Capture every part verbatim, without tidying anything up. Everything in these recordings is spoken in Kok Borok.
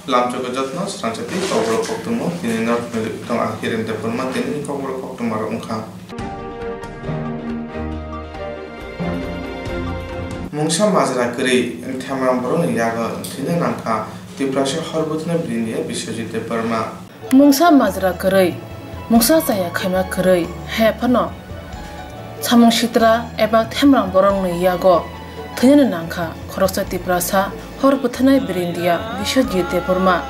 Lamchok jotno srangchati kokborok koktwmung tini norok tong ang Hiren Debbarma tini kokborok koktwma rok wngkha. Mungsa majra kwrwi themrang borokni yago thwina nangkha Tiprasa hor bwthwna brindiya Biswajit Debbarma. Mungsa majra kwrwi, mungsa chaya khaima kwrwi, he phano samung sitra eba themrang borokni yago thwinani nangkha khoroksa Tiprasa hor bwthwnai brindiya Biswajit Debbarma.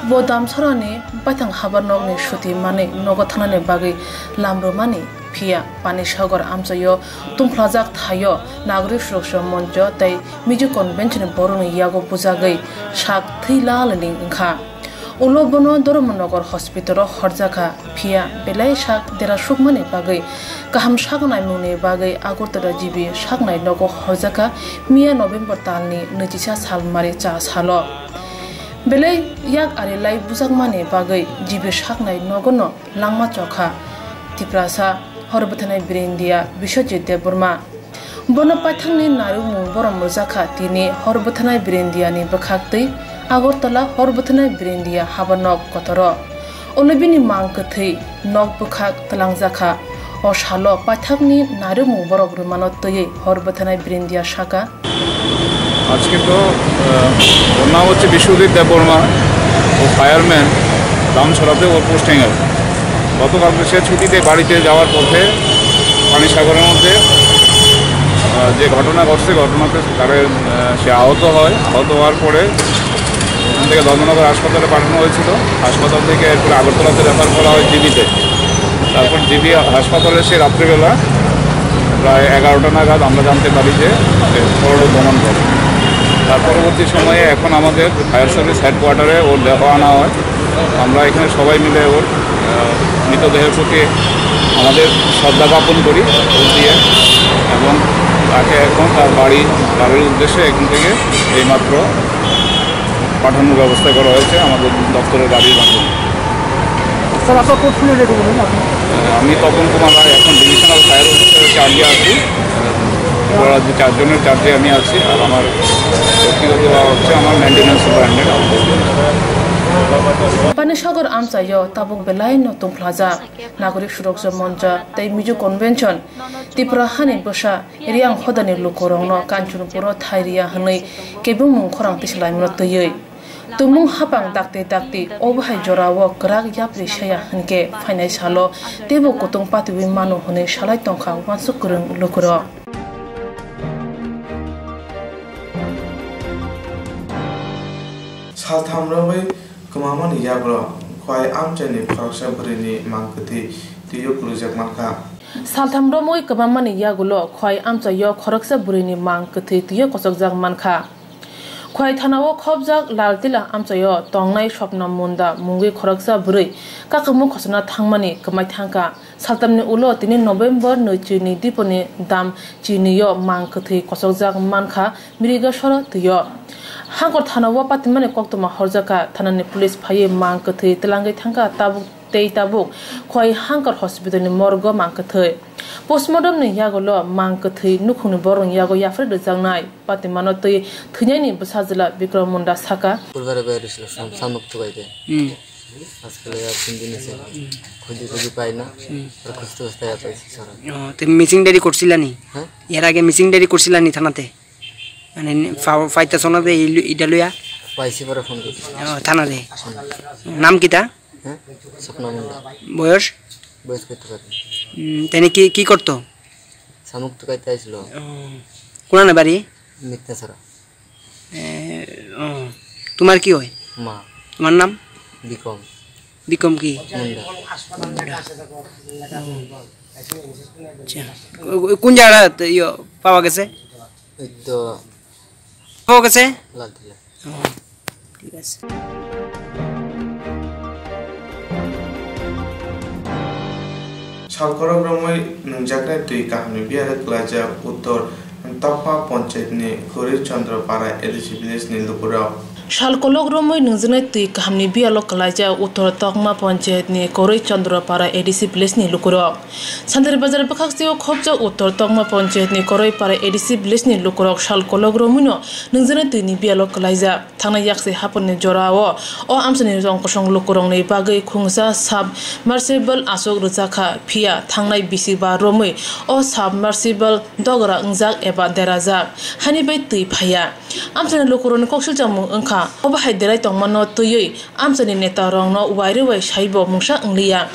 Bo Damsorani baithang habar nokni suti manwi nogo thangnani bagwi lam rwmani, phiya Panisagar amchaio tungphlajak thaio Nagorik Suroksha Moncho tei Mizo Convention ni borokni yago bujagwi sak thwi lalini wngkha. Ulo bono Dharmanagar hospital o horjakha, phiya belai sak dera sukmani bagwi kaham sak naimungni bagwi Agartala G B saknai nogo horjakha miya November talni nwichisa salmari cha salo. Belai yak ari lai bujakmani bagwi G B saknai nogono langma chokha Tiprasa hor bwthwnai brindiya Biswajit Debbarma. Bono paithakni narwkmung borom rwjakha tini hor bwthwnai brindiani bwkhak twi Agartala hor bwthwnai brindiya habanok kotoro. Ulo bini mang kwthwi nok bwkhak twlangjakha. O salo paithakni narwkmung borok rwmano twiwi hor bwthwnai brindiya saka. আজকে তো, আহ, ওর নাম হচ্ছে বিশ্বজিৎ দেববর্মা, ও ফায়ারম্যান, দামছড়াতে ওর পোস্টিং আছে। গতকালকে সে ছুটিতে বাড়িতে যাওয়ার পথে পানিসাগরের মধ্যে, আহ, যে ঘটনা ঘটছে, ঘটনাতে তারে, আহ, সে আহত হয়। আহত হওয়ার পরে ওখান থেকে ধর্মনগর হাসপাতালে পাঠানো হয়েছিল। হাসপাতাল থেকে এরপরে আগরতলাতে রেফার করা হয় জিবিতে। তারপর জিবি হাসপাতালে সে রাত্রিবেলা প্রায় এগারোটা নাগাদ আমরা জানতে পারি যে সে পরলোক গমন করে। তার পরবর্তী সময়ে এখন আমাদের ফায়ার সার্ভিস হেডকোয়ার্টারে ওর দেহ আনা হয়। আমরা এখানে সবাই মিলে ওর, আহ, মৃতদেহের প্রতি আমাদের শ্রদ্ধা জ্ঞাপন করি ফুল দিয়ে, এবং তাকে এখন তার বাড়ি, বাড়ির উদ্দেশ্যে এখান থেকে এইমাত্র পাঠানোর ব্যবস্থা করা হয়েছে আমাদের দপ্তরের গাড়ির মাধ্যমে। স্যার, আপনার পোর্টফোলিও রেডি করুন আপনি। আমি তপন কুমার রায়, এখন ডিভিশনাল ফায়ার অফিসারের চার্জে আছি। ওরা যে চারজনের চার্জে আমি আছি, আর আমার ব্যক্তিগত হচ্ছে আমার maintenance superintendent. Panisagar amchaio tabuk belai no tungphlajak Nagorik Suroksha Moncha tei Mizo Convention, Tripura hani bwsa Riyang hodani lukurokno Kanchanpuro thai riya hwnwi kebengmung khorang tisalaimano twiwi. Tumung hapang dakti dakti obo hai jorao kwrak yapri saya hwnkhe phainai salo teibo kutung patiwi mano hwnwi salai tongkha uansuk kwrwng lukurok. Saltham romwi kwmamani yagulo Khwai amchaini khoroksa bwrwini mang kwthwi twio kwrwijak mankha. Saltham romwi kwmamani yagulo Khwai amchaio khoroksa bwrwini mang kwthwi twio kochokjak mankha. Khwai thanao khopjak Laltila amchaio tongnai Swapna Munda mungwi khoroksa bwrwi kakamung khosona thangmani kwmai thangkha. Saltamni ulo tini November nwi chini diponi dam chinio mang kwthwi kochokjak mankha Mrigasora twio. Hangkor thanao patimani koktwma horjakha, thanani police phaiwi mang kwthwi twlangwi thangkha tabuk tei tabuk Khwai Hangkor hospitalni morgo mang kwthwi. Postmortemni yagulo mang kwthwi nukhungni borokni yago yapharwi rwjaknai. Patimano twi thwinaini bwsajwla Bikram Munda saka. Purbar bai rwsla sam-, samuk thubai de. Hmm. Ajkal ya tin din ase. Hmm. Khuji khuji pai na. Hmm. Ar khuji to hosta ya pai si sara. Oh, te missing diary korsilani? Ha? Yar age missing diary korsilani thanate? Mane fa-, faita sona de ilu-, ida luya? Paisi pore phone korsi. Oh, thanade. Hmm. Nam kita? হ্যাঁ? স্বপ্ন মুন্ডা। বয়স? বয়স করতে পারি। উম, তাই কি, কি করতো? শামুক তো খাইতে আইছিল। ও, কোনানে বাড়ি? মিথ্যা ছাড়া। এ, ও, তোমার কি হয়? মা। তোমার নাম? বিকম। বিকম কি? মুন্ডা। মুন্ডা। ও। আচ্ছা। কো-, কোন জায়গাটা ইয়ে পাওয়া গেছে? এই তো পাওয়া গেছে? লালটিলা। ও, ঠিক আছে। Salkhorok romwi nwngjaknai twi kahamni biyaro kwlaijak Uttor Tokma Panchayatni Gauri Chandra Para A D C village ni lukurok. Sal kolok romwi nungjaknai twi kahamni biyalo kwlaijak Uttor Tokma Panchayatni Koroi Chandrapara A D C village ni lukurok. Santari Bazar bwkhaksio khopjak Uttor Tokma Panchayatni Koroi Para A D C village ni lukurok sal kolok romwino nungjaknai twini biyalo kwlaijak. Thangnai yakse haponi jorao o amchaini rong kosong lukurokni bagwi khungsa submersible aswk rwjakha, phiya thangnai bisi ba romwi o submersible dogra wngjak eba derajak, hani bai twi phaiya. Amchaini lukurokni kok silchakmung wngkha, obo hai derai tongmano twiwi amchaini netarokno wairwi wai saibo mungsa wngliya.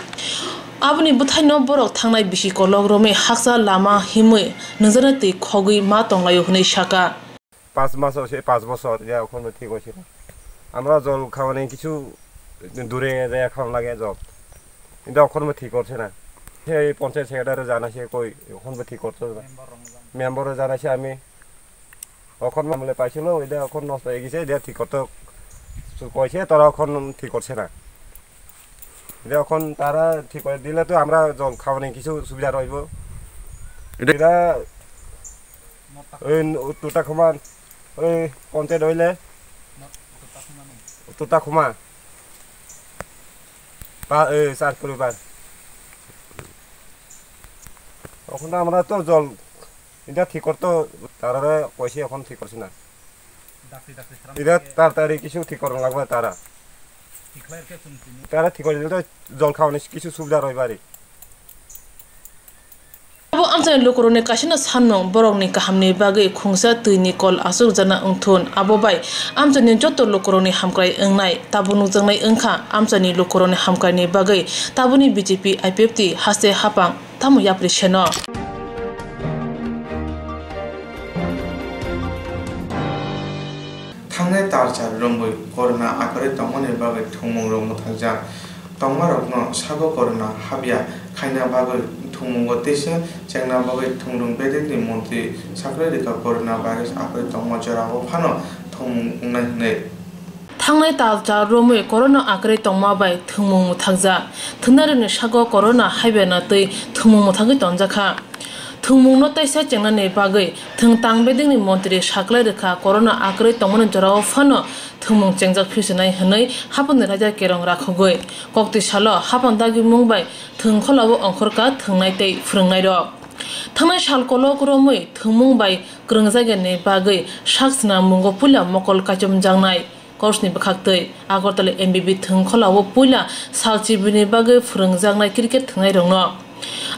Aboni bwthaino borok thangnai bisi kolok romwi haksa lama himwi nungjaknai twi khogwi ma tonglaio hwnwi saka. পাঁচ মাস হয়েছে, পাঁচ বছর, যে এখনো ঠিক হয়েছে না। আমরা জল খাওয়ানি কিছু দূরে যায় খাওয়ানো লাগে জল, কিন্তু এখনো ঠিক করছে না। সেই পঞ্চায়েত সেক্রেটারি জানাইছে, কই এখনো ঠিক করছে না। মেম্বারও জানাইছে আমি, এখন মামলা পাইছিল, এটা এখন নষ্ট হয়ে গেছে, এটা ঠিক করতে কইছে, তারা এখন ঠিক করছে না। এটা এখন তারা ঠিক করে দিলে তো আমরা জল খাওয়ানি কিছু সুবিধা রইব। এটা এটা ওই উত্তরটা ক্ষমা, ওই পঞ্চায়েত হইলে উত্তরটা ক্ষমা। পা-, এই চার পরিবার। এখন তো আমরা তো জল এটা ঠিক করতো, তারা কইছে এখন ঠিক করছে না। এটা তাড়াতাড়ি কিছু ঠিক করানো লাগবে তারা। তারা ঠিক করে দিলে তো জল খাওয়ানি কিছু সুবিধা রইবে আর কি। Abo amchaini lukurokni kaisano sanmung borokni kahamni bagwi khungsa twini kol aswk jana wngthun, abo bai amchaini joto lukurokni hamkrai wngnai tabuk nukjaknai wngkha. Amchaini lukurokni hamkraini bagwi tabukni B J P I P F T haste hapang tamo yapri seno. Thangnai talchar romwi corona akwrwi tongmani bagwi thwngmungrok mwthakjak tongmarokno sago corona habya khaina bagwi thwngmungo teisa chengna bagwi thwngmung bedekni montri saklai rwkha corona virus akwrwi tongma jorao phano thwngmung wngnai hwnwi. Thangnai talchar romwi corona akwrwi tongma bai thwngmung mwthakjak. Thwngnairokni sago corona habyana twi thwngmung mwthagwi tongjakha. Thwngmungno teisa chengnani bagwi thwng tang bedekni montri saklai rwkha, corona akwrwi tongmani jorao phano thwngmung chengjak phisinai hwnwi hapangni raida kerong rakhogwi koktwi salo hapang dagimung bai thwngkholao ongkhorkha thwngnai tei phwrwngnairok. Thangnai sal kolok romwi thwngmung bai kwrwngjakya ni bagwi sak swnammungo puila mokol kaichomjaknai. Course ni bwkhaktwi Agartala M B B thwngkholao puila sal chibrwini bagwi phwrwngjaknai cricket thwngnairokno.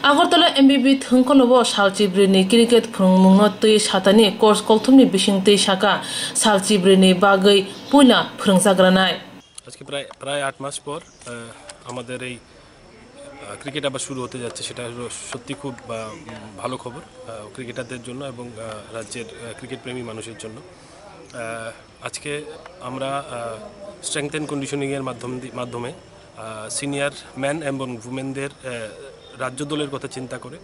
Agartala M B B thwngkholao sal chibrwini cricket phwrwngmungno twi satani course kokthumni bisingtwi saka sal chibrwini bagwi puila phwrwngjakranai. আজকে প্রায়, প্রায় আট মাস পর, আহ, আমাদের এই, আহ, ক্রিকেট আবার শুরু হতে যাচ্ছে, সেটা হলো সত্যি খুব, আহ, উম, ভালো খবর, আহ, ক্রিকেটারদের জন্য এবং, আহ, রাজ্যের, আহ, ক্রিকেট প্রেমী মানুষের জন্য। আহ, আজকে আমরা, আহ, স্ট্রেংথ অ্যান্ড কন্ডিশনিংয়ের মাধ্যম দি-, মাধ্যমে, আহ, সিনিয়র মেন এবং উমেনদের, আহ, রাজ্য দলের কথা চিন্তা করে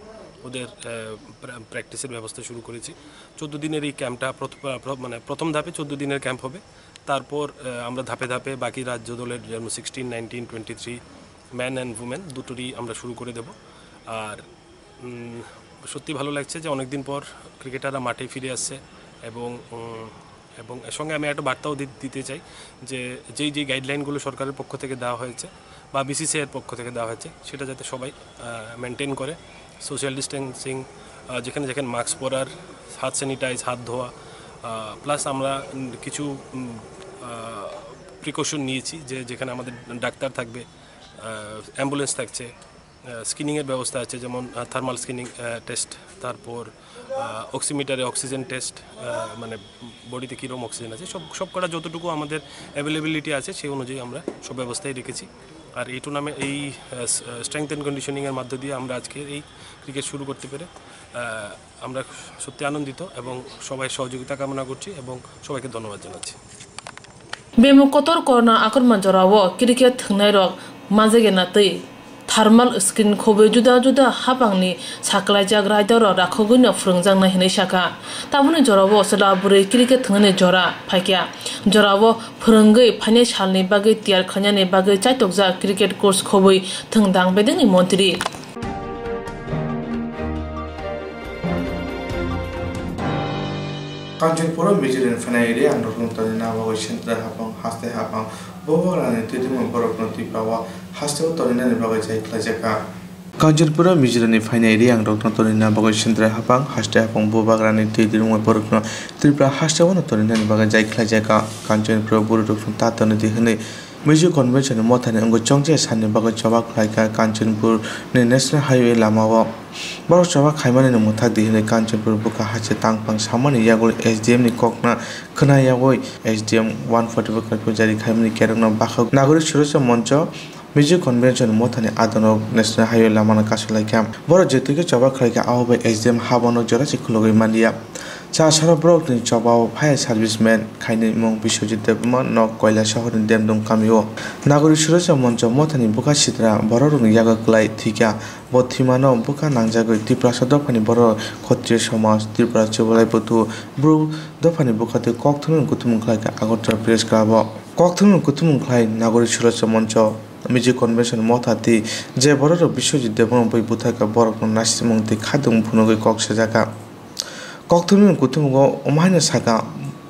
ওদের, আহ, প্র্যা-, প্র্যাকটিসের ব্যবস্থা শুরু করেছি। চোদ্দ দিনের এই ক্যাম্পটা প্রথ-, আহ, প্র-, মানে প্রথম ধাপে চোদ্দ দিনের ক্যাম্প হবে। তারপর, আহ, আমরা ধাপে ধাপে বাকি রাজ্য দলের, যেমন sixteen, nineteen, twenty three, men and women দুটোরই আমরা শুরু করে দেব। আর, উম, সত্যি ভালো লাগছে যে অনেকদিন পর ক্রিকেটাররা মাঠে ফিরে আসছে এবং, উম, এবং এর সঙ্গে আমি একটা বার্তাও দি-, দিতে চাই যে যেই যেই গাইডলাইনগুলো সরকারের পক্ষ থেকে দেওয়া হয়েছে বা বিসিসিআই এর পক্ষ থেকে দেওয়া হয়েছে, সেটা যাতে সবাই, আহ, মেনটেন করে। সোশ্যাল ডিস্টেন্সিং, আহ, যেখানে যেখানে মাস্ক পরার, হাত স্যানিটাইজ, হাত ধোয়া, আহ, প্লাস আমরা, উম, কিছু, উম, আহ, প্রিকশন নিয়েছি যে যেখানে আমাদের ডাক্তার থাকবে, আহ, অ্যাম্বুলেন্স থাকছে, আহ, স্ক্রিনিংয়ের ব্যবস্থা আছে, যেমন, আহ, থার্মাল স্ক্রিনিং, আহ, টেস্ট, তারপর, আহ, অক্সিমিটারে অক্সিজেন টেস্ট, আহ, মানে বডিতে কীরকম অক্সিজেন আছে, সব, সব কটা যতটুকু আমাদের অ্যাভেলেবিলিটি আছে সেই অনুযায়ী আমরা সব ব্যবস্থাই রেখেছি। আর এই টুর্নামেন্ট, এই, আহ, স-, আহ, স্ট্রেংথ অ্যান্ড কন্ডিশনিংয়ের মধ্য দিয়ে আমরা আজকে এই ক্রিকেট শুরু করতে পেরে, আহ, আমরা সত্যি আনন্দিত এবং সবাই সহযোগিতা কামনা করছি এবং সবাইকে ধন্যবাদ জানাচ্ছি। Bemuk kotor corona akorma jorao cricket thwngnairok manjagena twi thermal screen khobwi juda juda hapangni saklaijak raidarok rakhogwino phwrwngjaknai hwnwi sakha. Tabukni jorao chwla bwrwi cricket thwngnani jora phaikha. Jorao phwrwngwi phainai salni bagwi tiyar khlainani bagwi chaitokjak cricket course khobwi thwngdang bedekni montri. Kanchanpuro Mizoram phainai Reang rokno tonina bagwi Sentrai Hapang, Haste Hapang, Bubagrani twi dwngwi borokno Tripura o hasteo toninani bagwi jai khlaijakha. Kanchanpuro Mizoramni phainai Reang rokno tonina bagwi Sentrai Hapang, Haste Hapang, Bubagrani twi dwngwi borokno Tripura hasteo toninani bagwi jai khlaijakha. Kanchanpuro buru rokno ta tonidi hwnwi Mizo Convention ni mothani wngwi chongchaya sanni bagwi choba khlaikha Kanchanpur ni National Highway lamao. Borok choba khaimani ni mwthak di hwnwi Kanchanpur bwkha haste tangphang samani yagul S D M ni kokna khwna yagwi S D M one forty four kharpui jari khaimani kerokno bakhuk Nagorik Suraksha Moncho Mizo Convention ni mothani adongrok National Highway lamano kasulaikha. Borok jetuikhe choba khlaikha abo bai S D M habano jora se khulugwi manliya. Cha saro borokni chobao fire serviceman khainwi mung Biswajit Debbarma nok Koila sohorni Demdung kamio. Nagorik Suraksha Moncho mothani bwkha sitra bororokni yago kwlai thwikha. Bo thwimano bwkha nangjagwi Tiprasa dophani borok, Khotriya Somaj, Tripura Chubalai Buthu, Bru dophani bwkha tei kokthumni kuthumung khlaikha Agartala Press Club o. Kokthumni kuthumung khlai Nagorik Suraksha Moncho, Mizo Convention motha tei je bororok Biswajit Debbarma bai butharkha borokno nasimung tei khatungmung phunugwi kok sajakha. Kokthumni kuthumugo omo haino sakha,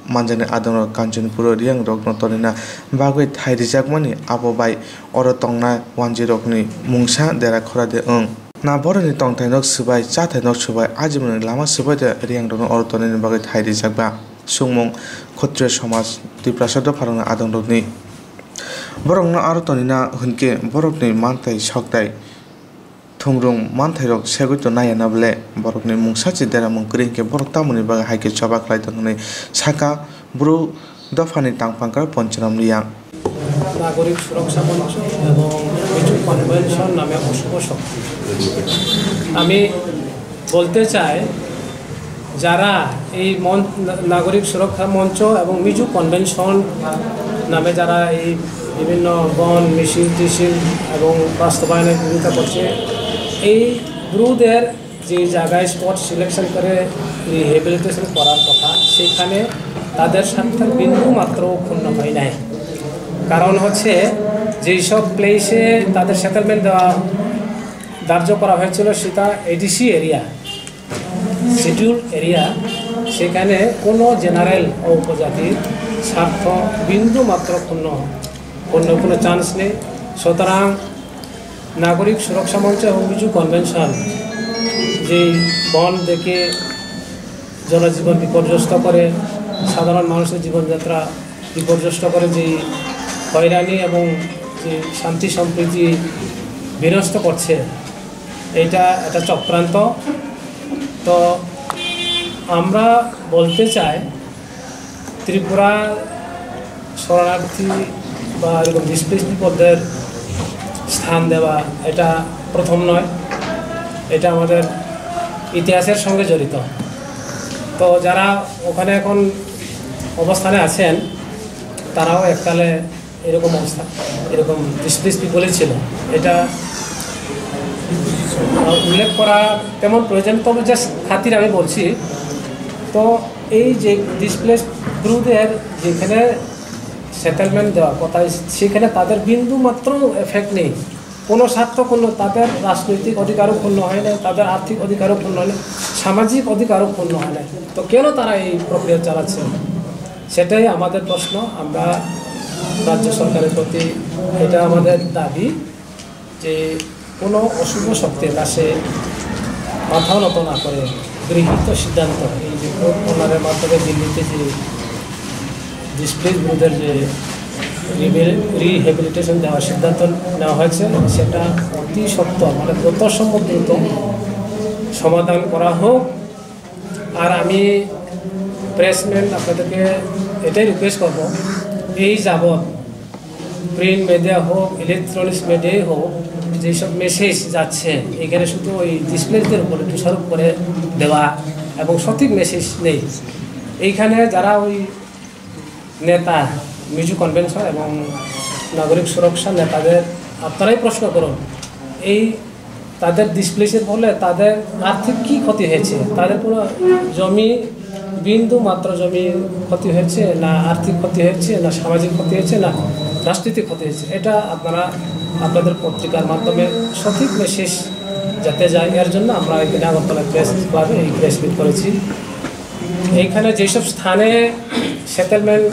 manjaknai adongrok Kanchanpuro Reang rokno tonina bagwi thai rijakmani abo bai oro tongnai wanjwirokni mungsa dera khorade wng. Na borokni tongthainok swbai, chathainok swbai, ajimani lama swbai de Reang rokno oro tonina bagwi thai rijakba. Sungmung Khotriya Somaj, Tiprasa dopharokni adongrokni. Borokno aro tonina hwnkhe borokni manthai sokthai thungrung manthairok segwi tong naiya na ble borokni mungsa se deramung kwrwi hinkhe borok tamoni bagwi hai khe choba khlai tong hwnwi sakha Bru dophani tangphangkra Poncharam Reang. নাগরিক সুরক্ষা মঞ্চ এবং মিজো কনভেনশন নামে অশুভ শক্তি। আমি বলতে চাই, যারা এই মন-, নাগরিক সুরক্ষা মঞ্চ এবং মিজো কনভেনশন নামে যারা এই বিভিন্ন বন মিছিল টিছিল এবং বাস্তবায়নের বিরোধিতা করছে, এই ব্রুদের যে জায়গায় স্পট সিলেকশন করে রিহেবিলিটেশন করার কথা, সেখানে তাদের স্বার্থের বিন্দু মাত্র ক্ষুণ্ণ হয় নাই। কারণ হচ্ছে, যেই সব প্লেসে তাদের সেটেলমেন্ট দেওয়া ধার্য করা হয়েছিল, সেটা এডিসি এরিয়া, শিডিউল এরিয়া, সেখানে কোনো জেনারেল ও উপজাতির স্বার্থ বিন্দু মাত্র ক্ষুণ্ণ, ক্ষুণ্ণ কোনো চান্স নেই। সুতরাং নাগরিক সুরক্ষা মঞ্চ এবং মিজো কনভেনশন যেই বন দেখে জনজীবন বিপর্যস্ত করে, সাধারণ মানুষের জীবনযাত্রা বিপর্যস্ত করে, যেই হয়রানি এবং যে শান্তি সম্প্রীতি বিনষ্ট করছে, এটা একটা চক্রান্ত। তো আমরা বলতে চাই, ত্রিপুরা শরণার্থী বা এরকম ডিসপ্লেসড পিপলদের স্থান দেওয়া, এটা প্রথম নয়, এটা আমাদের ইতিহাসের সঙ্গে জড়িত। তো যারা ওখানে এখন অবস্থানে আছেন, তারাও এককালে এরকম অবস্থা, এরকম ডিসপ্লেসড পিপলই ছিল। এটা, আহ, উল্লেখ করা তেমন প্রয়োজন, তবে জাস্ট খাতির আমি বলছি। তো এই যে ডিসপ্লেসড ব্রুদের যেখানে সেটেলমেন্ট দেওয়ার কথা, সেখানে তাদের বিন্দু মাত্র এফেক্ট নেই। কোনো স্বার্থ, কোনো তাদের রাজনৈতিক অধিকারও ক্ষুণ্ণ হয় না, তাদের আর্থিক অধিকারও ক্ষুণ্ণ হয় না, সামাজিক অধিকারও ক্ষুণ্ণ হয় না। তো কেন তারা এই প্রক্রিয়া চালাচ্ছে, সেটাই আমাদের প্রশ্ন। আমরা রাজ্য সরকারের প্রতি এটা আমাদের দাবি যে কোনো অশুভ শক্তির কাছে মাথা নত না করে গৃহীত সিদ্ধান্ত, এই যে কোর্ট অর্ডারের মাধ্যমে দিল্লিতে যে ডিসপ্লেসড ব্রুদের যে রিবে-, রিহেবিলিটেশন দেওয়ার সিদ্ধান্ত নেওয়া হয়েছে, সেটা অতি সত্বর, মানে যত সম্ভব দ্রুত সমাধান করা হোক। আর আমি প্রেসম্যান আপনাদেরকে এটাই রিকোয়েস্ট করব, এই যাবৎ প্রিন্ট মিডিয়া হোক, ইলেকট্রনিক্স মিডিয়াই হোক, যেসব মেসেজ যাচ্ছে, এখানে শুধু ওই ডিসপ্লেসদের উপরে দোষারোপ করে দেওয়া এবং সঠিক মেসেজ নেই। এইখানে যারা ওই নেতা, মিজো কনভেনশন এবং নাগরিক সুরক্ষা নেতাদের আপনারাই প্রশ্ন করুন, এই তাদের ডিসপ্লেসের ফলে তাদের আর্থিক কি ক্ষতি হয়েছে, তাদের কোনো জমি, বিন্দু মাত্র জমি ক্ষতি হয়েছে, না আর্থিক ক্ষতি হয়েছে, না সামাজিক ক্ষতি হয়েছে, না রাজনৈতিক ক্ষতি হয়েছে, এটা আপনারা আপনাদের পত্রিকার মাধ্যমে সঠিক মেসেজ যাতে যায়, এর জন্য আমরা এখানে আগরতলা প্রেস ক্লাবে এই প্রেস মিট করেছি। এইখানে যেসব স্থানে সেটেলমেন্ট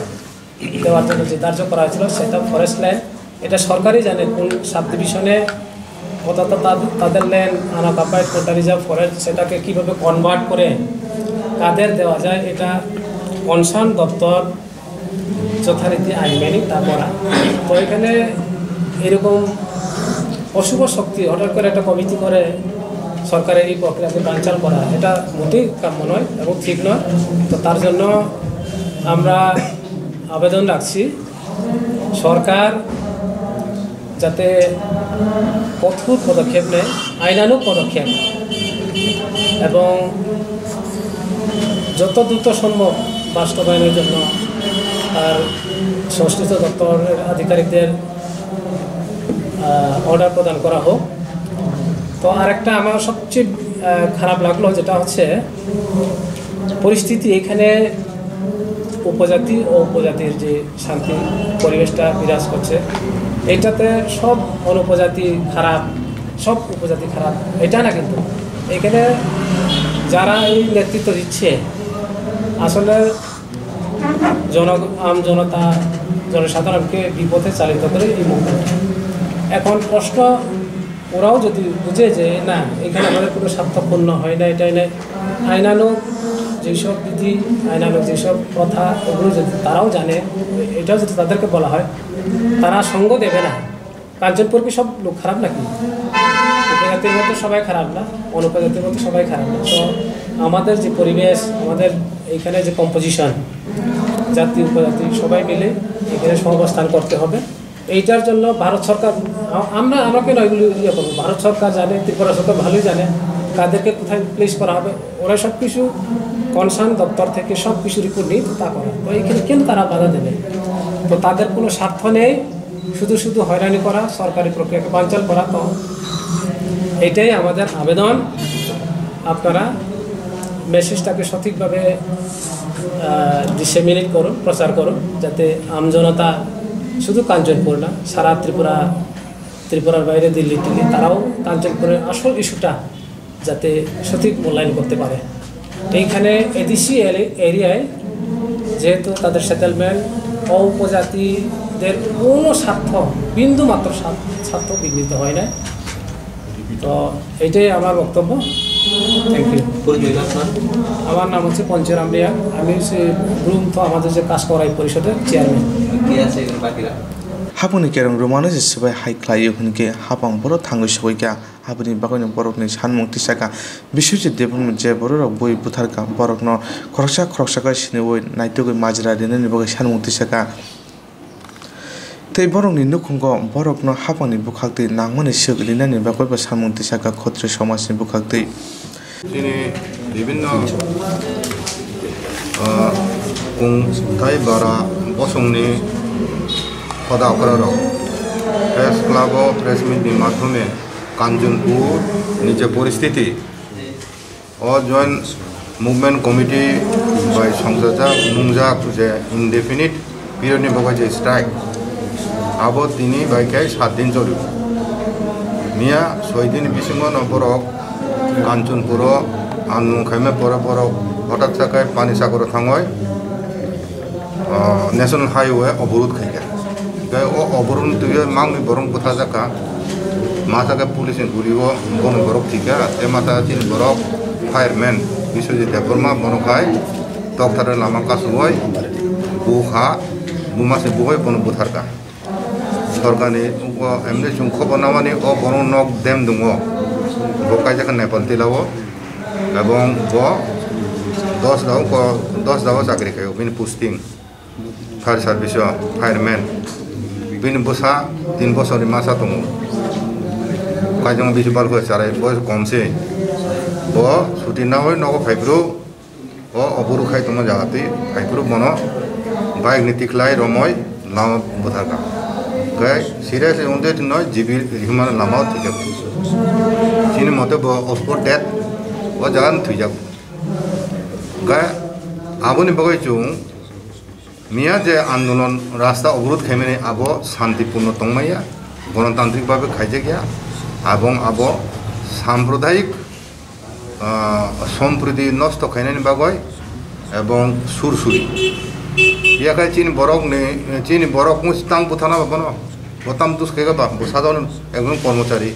দেওয়ার জন্য যে ধার্য করা হয়েছিল, সেটা ফরেস্ট ল্যান্ড, এটা সরকারই জানে কোন সাব ডিভিশনে, অর্থাৎ তাদের, তাদের ল্যান্ড আনঅকুপাইড কোনটা রিজার্ভ ফরেস্ট, সেটাকে কীভাবে কনভার্ট করে কাদের দেওয়া যায়, এটা কনসার্ন দপ্তর যথারীতি আইন মেনে তা করা। তো এখানে এরকম অশুভ শক্তি হঠাৎ করে একটা কমিটি করে সরকারের এই প্রক্রিয়াকে বানচাল করা, এটা মোটেই কাম্য নয় এবং ঠিক নয়। তো তার জন্য আমরা আবেদন রাখছি, সরকার যাতে কঠোর পদক্ষেপ নেয়, আইনানুগ পদক্ষেপ, এবং যত দ্রুত সম্ভব বাস্তবায়নের জন্য তার সংশ্লিষ্ট দপ্তরের আধিকারিকদের অর্ডার প্রদান করা হোক। তো আরেকটা আমার সবচেয়ে আহ, খারাপ লাগলো, যেটা হচ্ছে পরিস্থিতি এখানে উপজাতি ও উপজাতির যে শান্তি পরিবেশটা বিরাজ করছে, এইটাতে সব অনুপজাতি খারাপ, সব উপজাতি খারাপ, এটা না। কিন্তু এখানে যারা এই নেতৃত্ব দিচ্ছে, আসলে জন আম জনতা, জনসাধারণকে বিপথে চালিত করে এই মুভমেন্ট। এখন প্রশ্ন, ওরাও যদি বুঝে যে না, এখানে আমাদের কোনো স্বার্থপূর্ণ হয় না, এটাই নাই, আইনানুগ যেসব বিধি, আইনানুগ যেসব প্রথা, ওগুলো যদি তারাও জানে, এটাও যদি তাদেরকে বলা হয়, তারা সঙ্গ দেবে না। কাঞ্চনপুর কি সব লোক খারাপ নাকি? উপজাতির মধ্যে সবাই খারাপ না, অনুপজাতির মধ্যে সবাই খারাপ না। তো আমাদের যে পরিবেশ, আমাদের এইখানে যে কম্পোজিশন, জাতি উপজাতি সবাই মিলে এখানে সহাবস্থান করতে হবে। এইটার জন্য ভারত সরকার, আ-, আমরা, আমরা কেন এগুলো ইয়ে করবো? ভারত সরকার জানে, ত্রিপুরা সরকার ভালোই জানে কাদেরকে কোথায় প্লেস করা হবে। ওরা সব কিছু কনসার্ন দপ্তর থেকে সব কিছু রিপোর্ট নিয়ে তো তা করে। তো এখানে কেন তারা বাধা দেবে? তো তাদের কোনো স্বার্থ নেই, শুধু শুধু হয়রানি করা, সরকারি প্রক্রিয়াকে বানচাল করা। তো এটাই আমাদের আবেদন, আপনারা মেসেজটাকে সঠিকভাবে ডিসেমিনেট করুন, প্রচার করুন, যাতে আমজনতা শুধু কাঞ্চনপুর না, সারা ত্রিপুরা, ত্রিপুরার বাইরে দিল্লি টিল্লি, তারাও কাঞ্চনপুরের আসল ইস্যুটা যাতে সঠিক মূল্যায়ন করতে পারে। এইখানে এডিসি এরিয়ায় যেহেতু তাদের সেটেলমেন্ট, অউপজাতিদের কোনো স্বার্থ, বিন্দু মাত্র স্বার্থ, স্বার্থ বিঘ্নিত হয় না। তো এইটাই আমার বক্তব্য। Thank you. পরিচয় আপনার? আমার নাম হচ্ছে পঞ্চরাম রিয়া। আমি হচ্ছে গ্রুম তো আমাদের যে কাজ করাই পরিষদের চেয়ারম্যান। কে আছে এখানে বাকিরা? Hapungni kerong rwmano se swbai hai khlaio hwn khe hapang bohrok thangwi sogwi kha. Aboni bagwino borokni sanmung tisakha. Biswajit Debbarma je bororok bui butharkha, borokno khoroksa khoroksa khe siniwi naitugwi majra rinani bagwi sanmung tisakha. Tei borokni nukhungo borokno hapangni bwkhaktwi nangmani swk rinani bagwibo samung tisakha khotri somajni bwkhaktwi. Chini bibhinno, ah, kung tai bara bosongni hoda okra rok press club o press meet ni madhyome Kanchanpur ni je poristiti, o Joint Movement Committee bai songchajak, nungjak je indefinite period ni bagwi je strike, abo tini bai khe sat din choli. Miya soi din bisingo no borok Kanchanpur o andolon khaima pore borok hotat sa khe Panisagar o thangwi, ah, National Highway oborod khaikha. Tei o oborod twiwi mangwi borok butharjakha. Masa khe police ni guli o bono borok thwikha. Tei masa chini borok fireman Biswajit Debbarma bono khai tokthar lama kasugwi bukha buma se bugwi bono butharkha. Sorkarni o M D chwng khobor namani o borok nok dem dungo. Bo kaijak kha Nepal tila o. Ebong bo dos da o ko, dos da o chakri khai o bini posting. Fire service o fireman. Bini bwsa tin bosorni masa tongo. Kaijak bisi bal khe charai boyos kom se. Bo suti nawi nogo phai phuru o oborod khai tongma jaga twi phai phuru bono bike ni tikhlai romwi lama bwtharkha. Khe serious wngwi tongno G B rihima lama o thwikha. Chini mote bo spot death o jaga no thwijak. Khe aboni bagwi chwng miya je andolon rasta oborod khaimani abo santipurno tongmaya, gonotantrik bhabe khaijakya, abong abo sampradayik, ah, sompriti nosto khainani bagwi ebong sursuri. Yakhai chini borok ni, chini borok musi tang buthana ba bono, bo tam dus khe ba, bo sadon ekjon kormochari.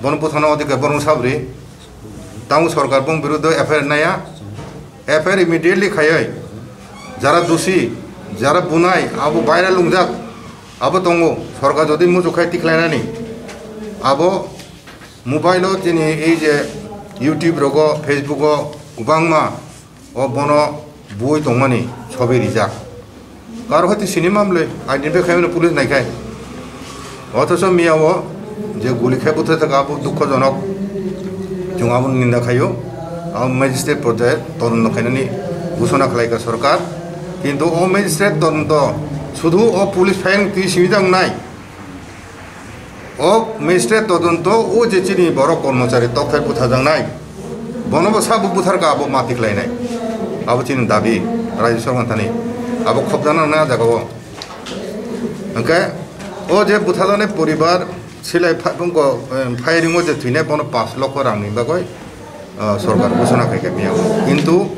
Bono buthana odike bono sabri. Tang sorkar bong biruddho F I R naya. F I R immediately khayoi. Jara dusi, jara bunai, abo baira lungjak, abo tongo. Sorkar jodi muchuk khai tikhlainani, abo mobile o chini ei je YouTube rogo, Facebook o kwbangma o bono bui tongmani sobi rijak. Karo hoti sini mamle identify khaimani police naikhai. Othocho miyao je guli khai buthajak abo dukhojonok. Chwng abo ninda khaio. Abo magistrate porjaye todonto khainani ghosona khlaikha sorkar. Kintu o magistrate todonto sudhu o police phayang twi simi jang nai. O magistrate todonto o je chini borok kormochari tokthai butharjaknai, bono bo sabo butharkha, abo mati khlainai. Abo chini dabi, Rajya Sabha thani. Abo khobjana nang jagao. Hwnkhe o je butharjaknai poribar silai pha-, bongko, em, firing o je thwinai bono panch lokho rangni bagwi ah, sorkar ghosona khai kha miyao. Kintu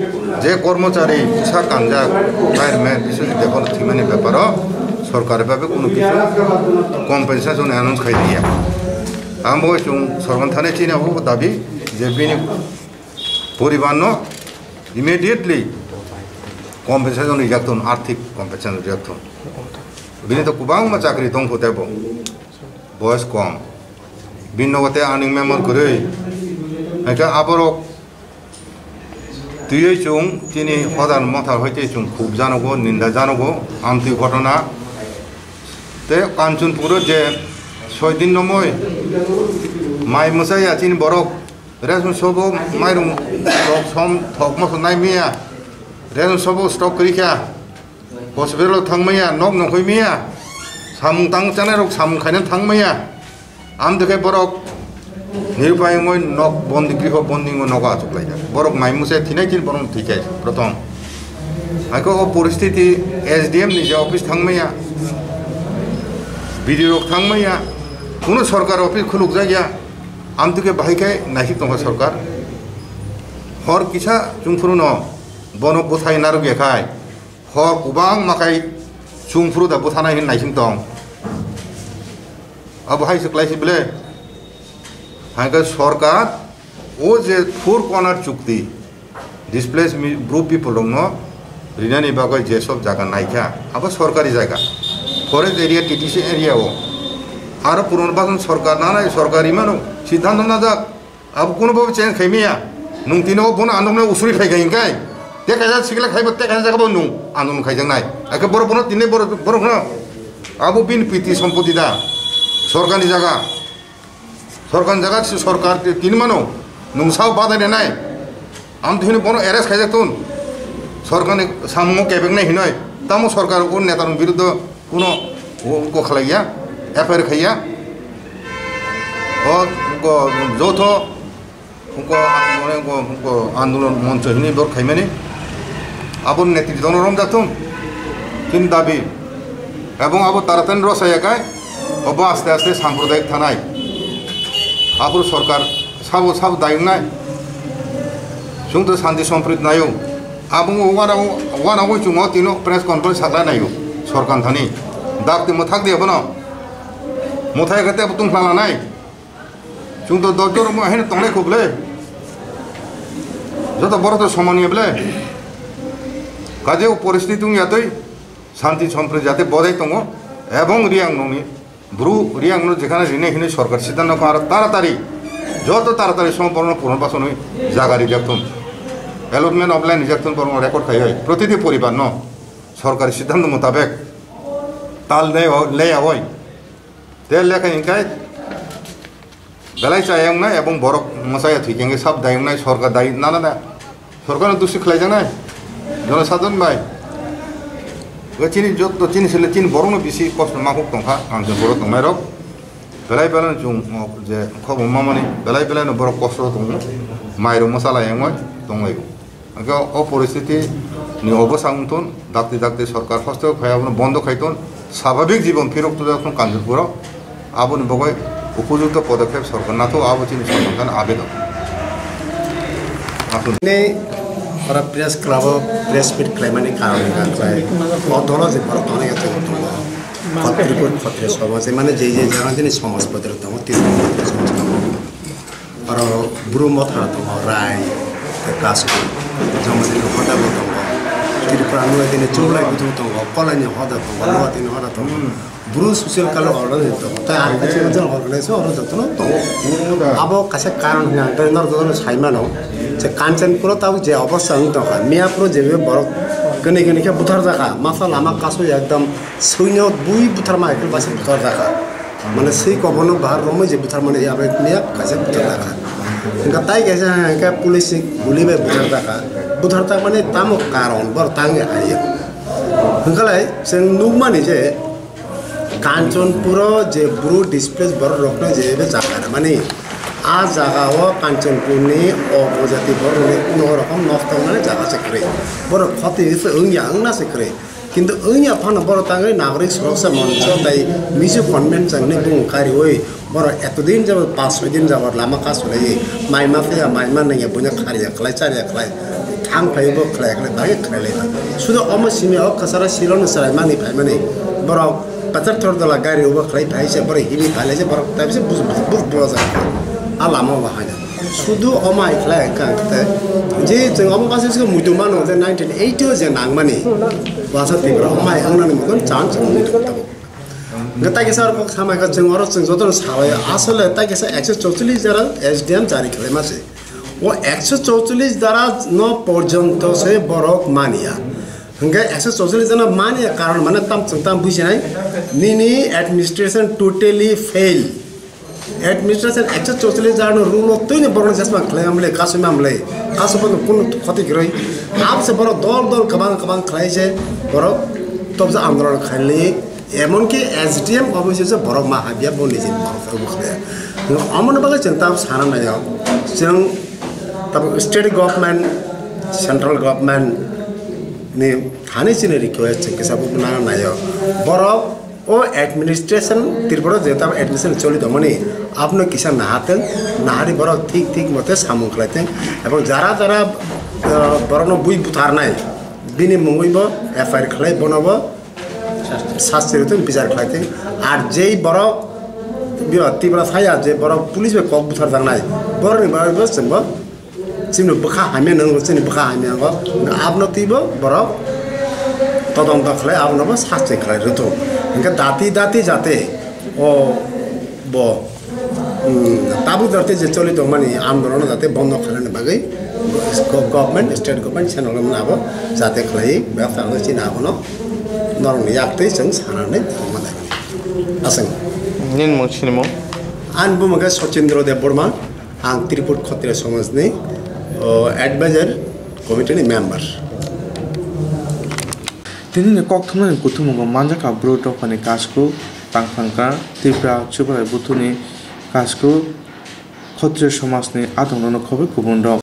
je kormochari bwsa kanjak, fireman, Biswajit Debbarma thwimani beparo sorkar babe kunu kisu compensation announce khai diya. Ang bo chwng sorkar thani chini abo dabi je bini poribarno immediately compensation rijak thun, arthik compensation rijak thun. Bini to kwbangma chakri tongkho tebo. Boyes kom. Bini nogo tei ani member kwrwi. Hwnkhe aborok twiwi chwng chini hodar mothar hoite chwng khub janogo, ninda janogo, amtwi ghotona. Tei Kanchanpuro je soi din nomoi mai mwchaya chini borok, ration shop o mairung rok som thok moso nai maya, ration shop o stock kwrwi kha. Hospital o thang maya, nok nongkhoi maya, samung tang chanai rok samung khaina thang maya. Amtwi khe borok nirupai wngwi nok bondi, griho bondi wngwi nogo achuk laijak. Borok mai mwchai thinai chini borok thwi khe prothom. Haikhe o poristiti S D M ni je office thang maya, B D O rok thang maya, kunu sorkar office khuluk jak ya. Amtwi khe bahai khe naisik tongkha sorkar. Hor kisa chwng phuru no bono bwthai narwk ya khai. Hor kwbangma khai chwng phuru da bwthanai hwnwi naising tong. Abo hai se kwlai se bele. Hai khe sorkar o je Four Corner chukti, displaced mi-, group people rokno rinani bagwi je sob jaga naikha, abo sorkari jaga, forest area, T T C area o. Aro Purnobasan sorkar nanai, sorkar rimano siddhanto najak. Abo kuno bobo change khai maya. Nwng tini o bono andolon usuri phai khai hingkai. Te kaisa sikla khaibo, te kaisa jaga bo nwng andolon khaijaknai. Ake borok bono tini borok, borok no. Abo bini piti sompoti da. Sorkar ni jaga. Sorkar ni jaga se sorkar tini mano. Nwng sao badai nai. Am tini bono arrest khaijak tun. Sorkar ni samungo kebek nai hinoi. Tamo sorkar o neta rok biruddho Kuno o, o khalaiya, F I R khaiya. O, o, joto, o, o, o, andolon moncho hini bor khaimani. Abo netri dono romjakthun. Chini dabi. Ebong abo taratani rosaya kai. Obo aste aste sampradayik thanai. Aphuru sorkar sabo sabo dayung nai. Chwng to santi somprit nayo. Abung wana, wana wi chungo tino press conference sakla nayo. Sorkar thani. Dak ti mwthak di abono. Mwthai kate abo tungkhla lanai. Chwng to dojor mo heno tonglai khuble. Joto borok to somani ble. Kaje o poristiti tung yatoi. Santi somprit jate bodai tongo. Ebong riang noni. Bru Riang no jekhane rinai hinwi sorkar siddhanto kha aro taratari joto taratari song borokno Purnobasan ni jaga rijak thun. Allotment of land rijak thun borokno record khaiwi protiti poribar no sorkari siddhanto mutabek tal lei o, lei awoi. Te lekha hinkai belai chayang nai ebong borok mwchaya thwi khe sab dayang nai sorkar dai nana da. Sorkar no dusi khlaijaknai, jono sadon bai. Bo chini jotto chini sele chini borokno bisi kosto ma huk tongkha, ang je borok tongnai rok. Belai belai no chwng, o, je khobor mamani, belai belai no borok kosto tongo, mai rok mwsala yangwi tonglaio. Hwnkhe o poristiti ni obo sa wngthun, dakti dakti sorkar hosto khai abono bondo khai ton, sababik jibon phirok tujak thun Kanchanpuro. Aboni bagwi upojukto podokkhep sorkar nathok, abo chini sorkar thani abedon. Aswk. Ni Oro press club o press meet khlaimani karon wngkha khlai o dolo je borok tongnai khe tongo. Khotri kut khotri somaj, mane je je jaga jani somaj bodol tongo, tini somaj tongo. Oro bru motha tongo, rai, tei kasko, jomodini hoda bo tongo. Tripura no tini chulai buthung tongo, kolai ni hoda tongo, no tini hoda tongo. Bru social club organization tongo, tei ang kaisa organization oro jotono tongo. Abo kaisa karon hwnka hwnkhe norok jotono sai mano, je Kanchanpuro tabuk je obostha wng tongkha, Miyapuro je borok kwnwi kwnwi khe buthar jakha, masa lama kasu ekdom swino bui buthar ma ekdom baisa buthar jakha. Mane swi kobono bahar romwi je buthar mani abo Miyap kaisa buthar jakha. Hwnka tai kaisa hwnka police ni guli bai buthar jakha. Buthar tak mani tamo karon bor tangwi hai. Hwnkalai chwng nukmani je Kanchanpuro je bru displace borok rokno je ebe jaga mani, a jaga o Kanchanpurni o jati borok rokni kuno rokom nosto wngnani jaga se kwrwi. Borok khoti se wngya wngna se kwrwi. Kintu wngya phano borok tangwi nagorik suroksha moncho tei Mizo convention ni bung kariwi borok etodin jabot pas soi din jabot lama kasulaiwi mai ma phiya mai ma nangya buino khariya khlai chariya khlai. Thang phai bo khlai khlai bagwi khlai lai. Sudo omo simi o kwcharo silo no chwrai mani phai mani. Borok kwchar thor dola gari ubo khlai phai se borok himi phai lai se borok tai se bus bus bus bus a lama o bahai na. Sudo omo ai khlai ang kang te. Je chwng omo kaisa se muitu mano je nineteen eighty o je nang mani. Wasa Tripura omo ai ang nani mukon chance muitu tabo. Hwnkhe tai kisa oro kok samai kha chwng oro chwng jotono sabai asole tai kisa ekso chorchollish jara S D M jari khlai ma se. O ekso chorchollish dara no porjonto se borok mania. Hwnkhe ekso chorchollish dara mania karon mane tam chwng tam bujinai nini administration totally fail. Administration ekso chorchollish dara no rule o twini borok jasma khlai mamle kasui mamle kasu bono kunu khoti kwrwi. Abse borok dol dol kwbang kwbang khlai se borok tobja andolon khaili. Emonki S D M office se borok ma habya bo niji borok se bukhle. Omono bagwi chwng tab sana nayo. Chwng tab state government, central government ni thani chini request chwng kisa buk nana nayo. Borok o administration Tripura je tab administration choli tongmani abono kisa nahateng, nahari borok thik thik mote samung khlaiteng. Ebong jara jara borokno bui butharnai bini mungwi bo F I R khlai bono bo sasti rwtwng bichar khlai thwng. Ar jei borok biyo Tripura saya je borok police bai kok buthar jaknai borokni bagwi bo chwngbo chini bwkha hamya nang chini bwkha hamya go abno twibo borok todonto khlai abono bo sasti khlai rwtwng. Hwnkhe dati dati jate o bo Hmm, tabuk jate je choli tongmani andolon jate bondo khlaina bagwi go-, government, state government, central government abo jate khlai bebsa wngwi chini abono norokni yaktwi chwng sanani tongma nai. Aswng. Nini mung sinimo? Ani bumung khe Sachindra Debbarma, ang Tripur Khotriya Somajni, o, advisor committee ni member. Tinini kokthumnani kuthumungo manjakha bru dophani kasku tangphangkha Tripura Chubarai Buthuni kasku Khotriya somajni adongrokno khobwi kubunrok.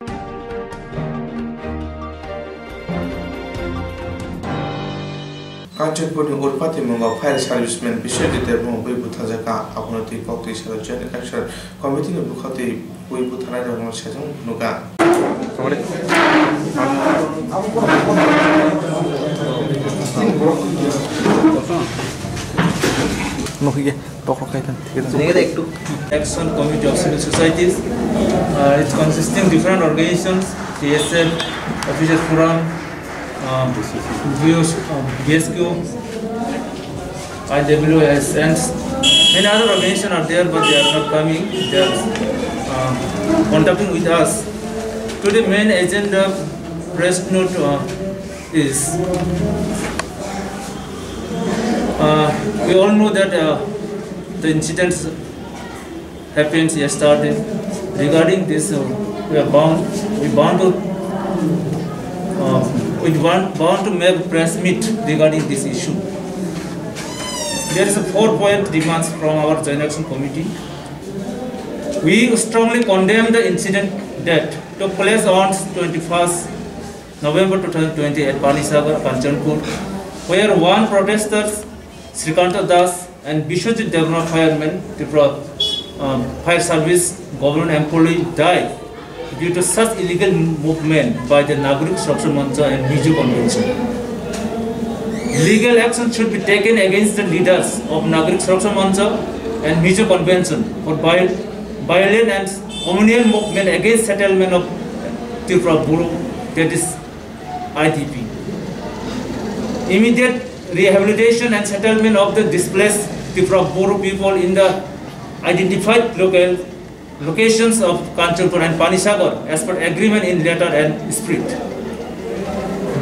Kanchanpurni Urpati mungo fire serviceman Biswajit Debbarma bui butharjakha, abono twi koktwi salo Joint Action Committee ni bwkha twi bui butharnairokno sejong nukha. Nukhi ge, tokro khai thang, thik ase. Action Committee of Civil Societies, uh, it's consisting different organizations, T S F, Officers Forum, um, B S Q, um, B S Q, I W S, and many other organizations are there, but they are not coming. They are, um, contacting with us. Today, main agenda press note, uh, is, uh, we all know that, uh, the incidents happens yesterday. Regarding this, uh, we are bound, we bound to, uh, we bound, bound to make press meet regarding this issue. There is a four point demands from our Joint Action Committee. We strongly condemn the incident that took place on twenty-first November two thousand twenty at Panisagar, Kanchanpur, where one protester, Srikanta Das, and Biswajit Debbarma, fireman, Tripura, um, Fire Service, government employee, died. due to such illegal movement by the Nagarik Suraksha Mancha and Mizo Convention. Legal action should be taken against the leaders of Nagarik Suraksha Mancha and Mizo Convention for viol-, violent and communal movement against settlement of Tripura Boro, that is I D P. Immediate rehabilitation and settlement of the displaced Tripura Boro people in the identified local locations of Kanchanpur and Panisagar as per agreement in letter and spirit.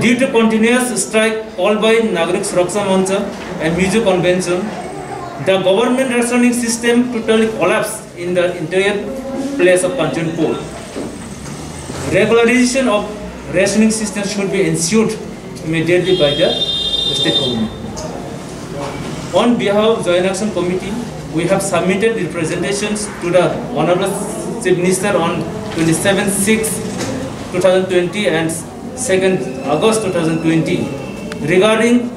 Due to continuous strike called by Nagarik Suraksha Mancha and Mizo Convention, the government rationing system totally collapsed in the entire place of Kanchanpur. Regularization of rationing system should be ensured immediately by the state government. On behalf of Joint Action Committee, we have submitted representations to the Honorable Chief Minister on twenty-seven six two thousand twenty and second August two thousand twenty regarding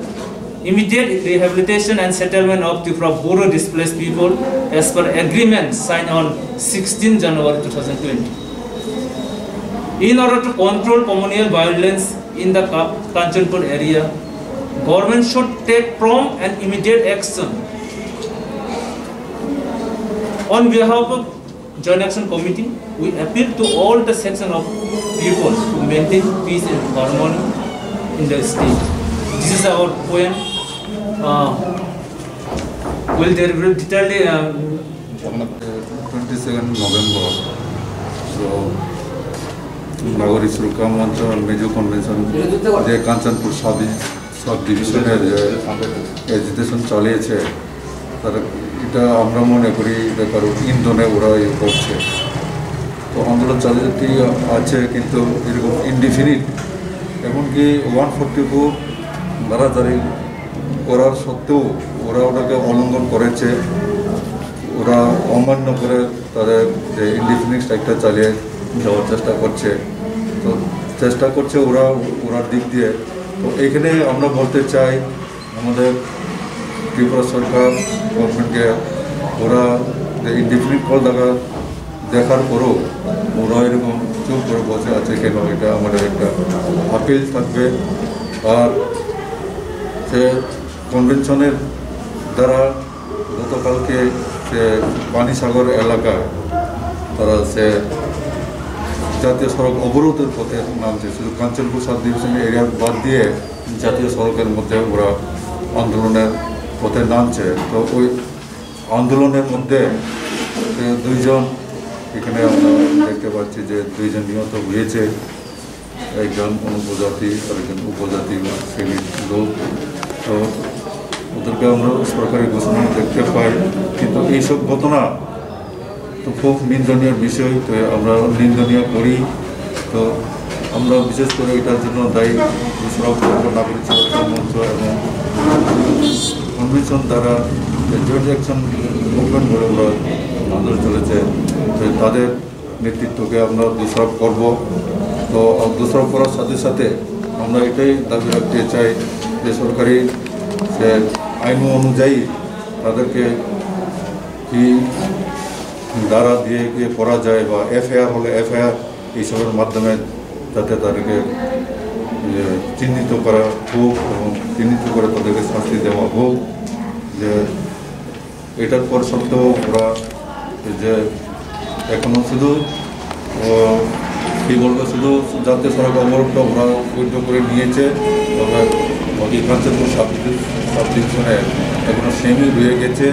immediate rehabilitation and settlement of Tripura Boro displaced people as per agreement signed on sixteen January two thousand twenty. In order to control communal violence in the Ka-, Kanchanpur area, government should take prompt and immediate action. On behalf of Joint Action Committee, we appeal to all the section of people to maintain peace and harmony in the state. This is our point. Uh, we'll deliver detailed, uh, Twenty second November, so Nagarik Suraksha Mancha Mizo Convention je Kanchanpur sub sub division এ যে এজিটেশন চালিয়েছে, তারা এটা আমরা মনে করি এটা কারো ইন্ধনে ওরা ইয়ে করছে। তো আন্দোলন চালিয়ে আছে, কিন্তু এরকম ইনডিফিনিট, এমনকি ওয়ান ফোরটি ফোর ধারা জারি করার সত্ত্বেও ওরা ওটাকে অলঙ্ঘন করেছে। ওরা অমান্য করে তাদের যে ইনডিফিনিট স্ট্রাইকটা চালিয়ে যাওয়ার চেষ্টা করছে। তো চেষ্টা করছে ওরা ওরার দিক দিয়ে। তো এখানে আমরা বলতে চাই আমাদের ত্রিপুরা সরকার, গভর্নমেন্টকে, ওরা যে ইনডিফিনিট কল দেখা দেখার পরও ওরা এরকম চুপ করে বসে আছে কেন, এটা আমাদের একটা আপিল থাকবে। আর সে কনভেনশনের দ্বারা গতকালকে সে পানিসাগর এলাকায় তারা সে জাতীয় সড়ক অবরোধের পথে নামছে, শুধু কাঞ্চনপুর সাব ডিভিশন এরিয়া বাদ দিয়ে জাতীয় সড়কের মধ্যে ওরা আন্দোলনের পথে নামছে। তো ওই আন্দোলনের মধ্যে, এ, দুইজন, এখানে আমরা দেখতে পাচ্ছি যে দুইজন নিহত হয়েছে, একজন অনুপজাতি আর একজন উপজাতি শ্রেণীর লোক। তো ওদেরকে আমরা সরকারি ঘোষণা দেখতে পাই, কিন্তু এইসব ঘটনা তো খুব নিন্দনীয় বিষয়, তো আমরা নিন্দনীয় করি। তো আমরা বিশেষ করে এটার জন্য দায়ী দুসরা পক্ষ, নাগরিক সুরক্ষা মঞ্চ এবং কনভেনশন দ্বারা যে জয়েন্ট অ্যাকশন মুভমেন্ট বলে ওরা আন্দোলন চলেছে, তো তাদের নেতৃত্বকে আমরা দোষারোপ করব। তো দোষারোপ করার সাথে সাথে আমরা এটাই দাবি রাখতে চাই যে সরকারি যে আইন অনুযায়ী তাদেরকে কি ধারা দিয়ে ইয়ে করা যায় বা এফআইআর হলে এফআইআর এইসবের মাধ্যমে যাতে তাদেরকে, ইয়ে, চিহ্নিত করা হোক এবং চিহ্নিত করে তাদেরকে শাস্তি দেওয়া হোক। যে এটার পর সত্ত্বেও ওরা যে এখনো শুধু, ও, কি বলবো, শুধু জাতীয় সড়ক অবরোধটা ওরা সহ্য করে নিয়েছে, তবে বাকি কাঞ্চনপুর সাব ডিভি-, সাব ডিভিশনে এখনো সেমই রয়ে গেছে।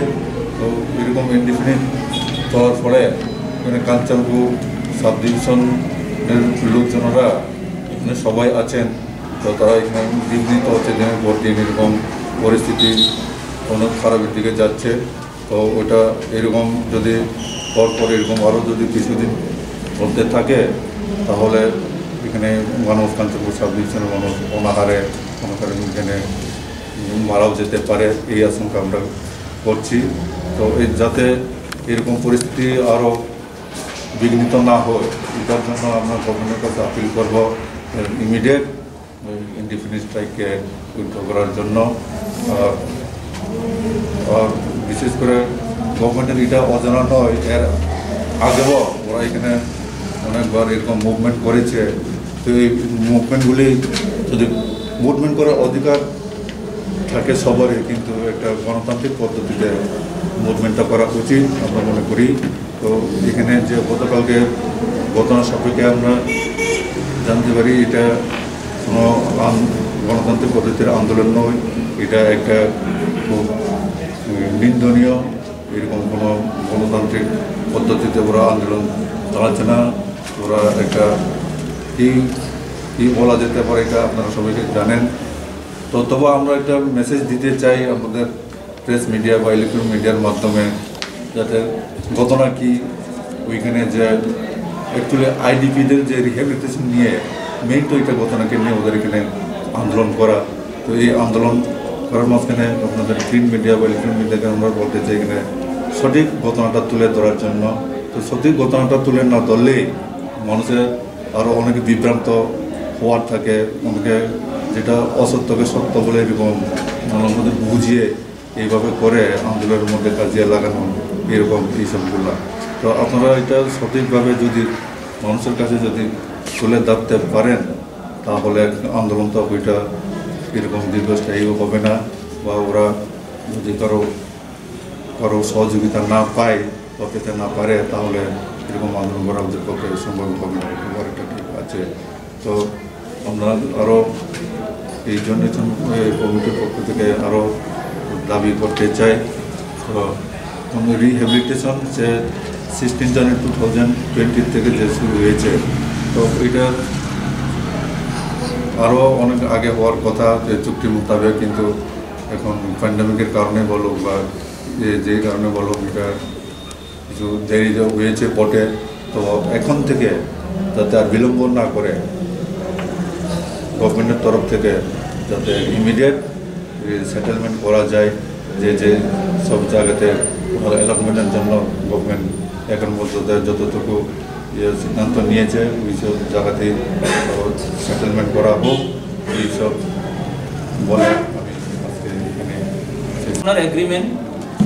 তো এরকম ইনডিফিনিট হওয়ার ফলে এখানে কাঞ্চনপুর সাব ডিভিশনের লোকজনরা এখানে সবাই আছেন, তো তারা এখানে বিঘ্নিত হচ্ছে, দিনের পর দিন এরকম পরিস্থিতি অনেক খারাপের দিকে যাচ্ছে। তো ওটা এরকম যদি পরপর এরকম আরও যদি কিছুদিন চলতে থাকে, তাহলে এখানে মানুষ, কাঞ্চনপুর সাব ডিভিশনের মানুষ অনাহারে, মনে করেন, এখানে মারাও যেতে পারে, এই আশঙ্কা আমরা করছি। তো এই যাতে এরকম পরিস্থিতি আরও বিঘ্নিত না হয়, এটার জন্য আমরা গভর্নমেন্টের কাছে আপিল করব, ইমিডিয়েট ইনডিফিনিট স্ট্রাইককে উইথড্র করার জন্য। আর, আর বিশেষ করে গভর্নমেন্টের এটা অজানা নয়, এর আগেও ওরা এখানে অনেকবার এরকম মুভমেন্ট করেছে। তো এই মুভমেন্টগুলি যদি মুভমেন্ট করার অধিকার থাকে সবারই, কিন্তু একটা গণতান্ত্রিক পদ্ধতিতে মুভমেন্টটা করা উচিত আমরা মনে করি। তো এখানে যে গতকালকে ঘটনা সাপেক্ষে আমরা জানতে পারি, এটা কোনো আন- গণতান্ত্রিক পদ্ধতির আন্দোলন নয়, এটা একটা খুব, উম, নিন্দনীয়। এরকম কোনো গণতান্ত্রিক পদ্ধতিতে ওরা আন্দোলন চালাচ্ছে না। ওরা একটা কি, কি বলা যেতে পারে, এটা আপনারা সবাই জানেন। তো তবু আমরা একটা মেসেজ দিতে চাই আমাদের প্রেস মিডিয়া বা ইলেকট্রনিক মিডিয়ার মাধ্যমে, যাতে ঘটনা কি, ওইখানে যে অ্যাকচুয়ালি আইডিপিদের যে রিহ্যাবিলিটেশন নিয়ে, মেইন তো এটা ঘটনাকে নিয়ে ওদের এখানে আন্দোলন করা। তো এই আন্দোলন করার মাঝখানে আপনাদের প্রিন্ট মিডিয়া বা ইলেকট্রনিক মিডিয়াকে আমরা বলতে চাই এখানে সঠিক ঘটনাটা তুলে ধরার জন্য। তো সঠিক ঘটনাটা তুলে না ধরলেই মানুষের আরও অনেকে বিভ্রান্ত হওয়ার থাকে, অনেকে যেটা অসত্যকে সত্য বলে এরকম নানান মধ্যে বুঝিয়ে এইভাবে করে আন্দোলনের মধ্যে কাজিয়া লাগানো, এরকম এইসবগুলা। তো আপনারা এটা সঠিকভাবে যদি মানুষের কাছে যদি তুলে ধরতে পারেন, তাহলে আন্দোলনটা ওইটা এরকম দীর্ঘস্থায়ীও হবে না, বা ওরা যদি কারো, কারো সহযোগিতা না পায় বা পেতে না পারে, তাহলে এরকম আন্দোলন করা ওদের পক্ষে সম্ভব হবে না, এরকম আরেকটা ঠিক আছে। তো আমরা আরও এই জন্য কমিটির পক্ষ থেকে আরও দাবি করতে চাই। তো রিহ্যাবিলিটেশন যে সিক্সটিন জানুয়ারি টু থাউজেন্ড টোয়েন্টি থেকে যে শুরু হয়েছে, তো এটা আরও অনেক আগে হওয়ার কথা যে চুক্তি মোতাবেক, কিন্তু এখন প্যান্ডেমিকের কারণে বলো বা যে, যে কারণে বলো, এটা কিছু দেরি হয়েছে বটে। তো এখন থেকে যাতে আর বিলম্ব না করে গভর্নমেন্টের তরফ থেকে যাতে ইমিডিয়েট সেটেলমেন্ট করা যায়, যে যে সব জায়গাতে অ্যালটমেন্টের জন্য গভর্নমেন্ট এখন পর্যন্ত যতটুকু ইয়ে সিদ্ধান্ত নিয়েছে, ওই সব জায়গাতেই সেটেলমেন্ট করা হোক, এই সব বলে আমি আজকে এখানে শেষ। আপনার agreement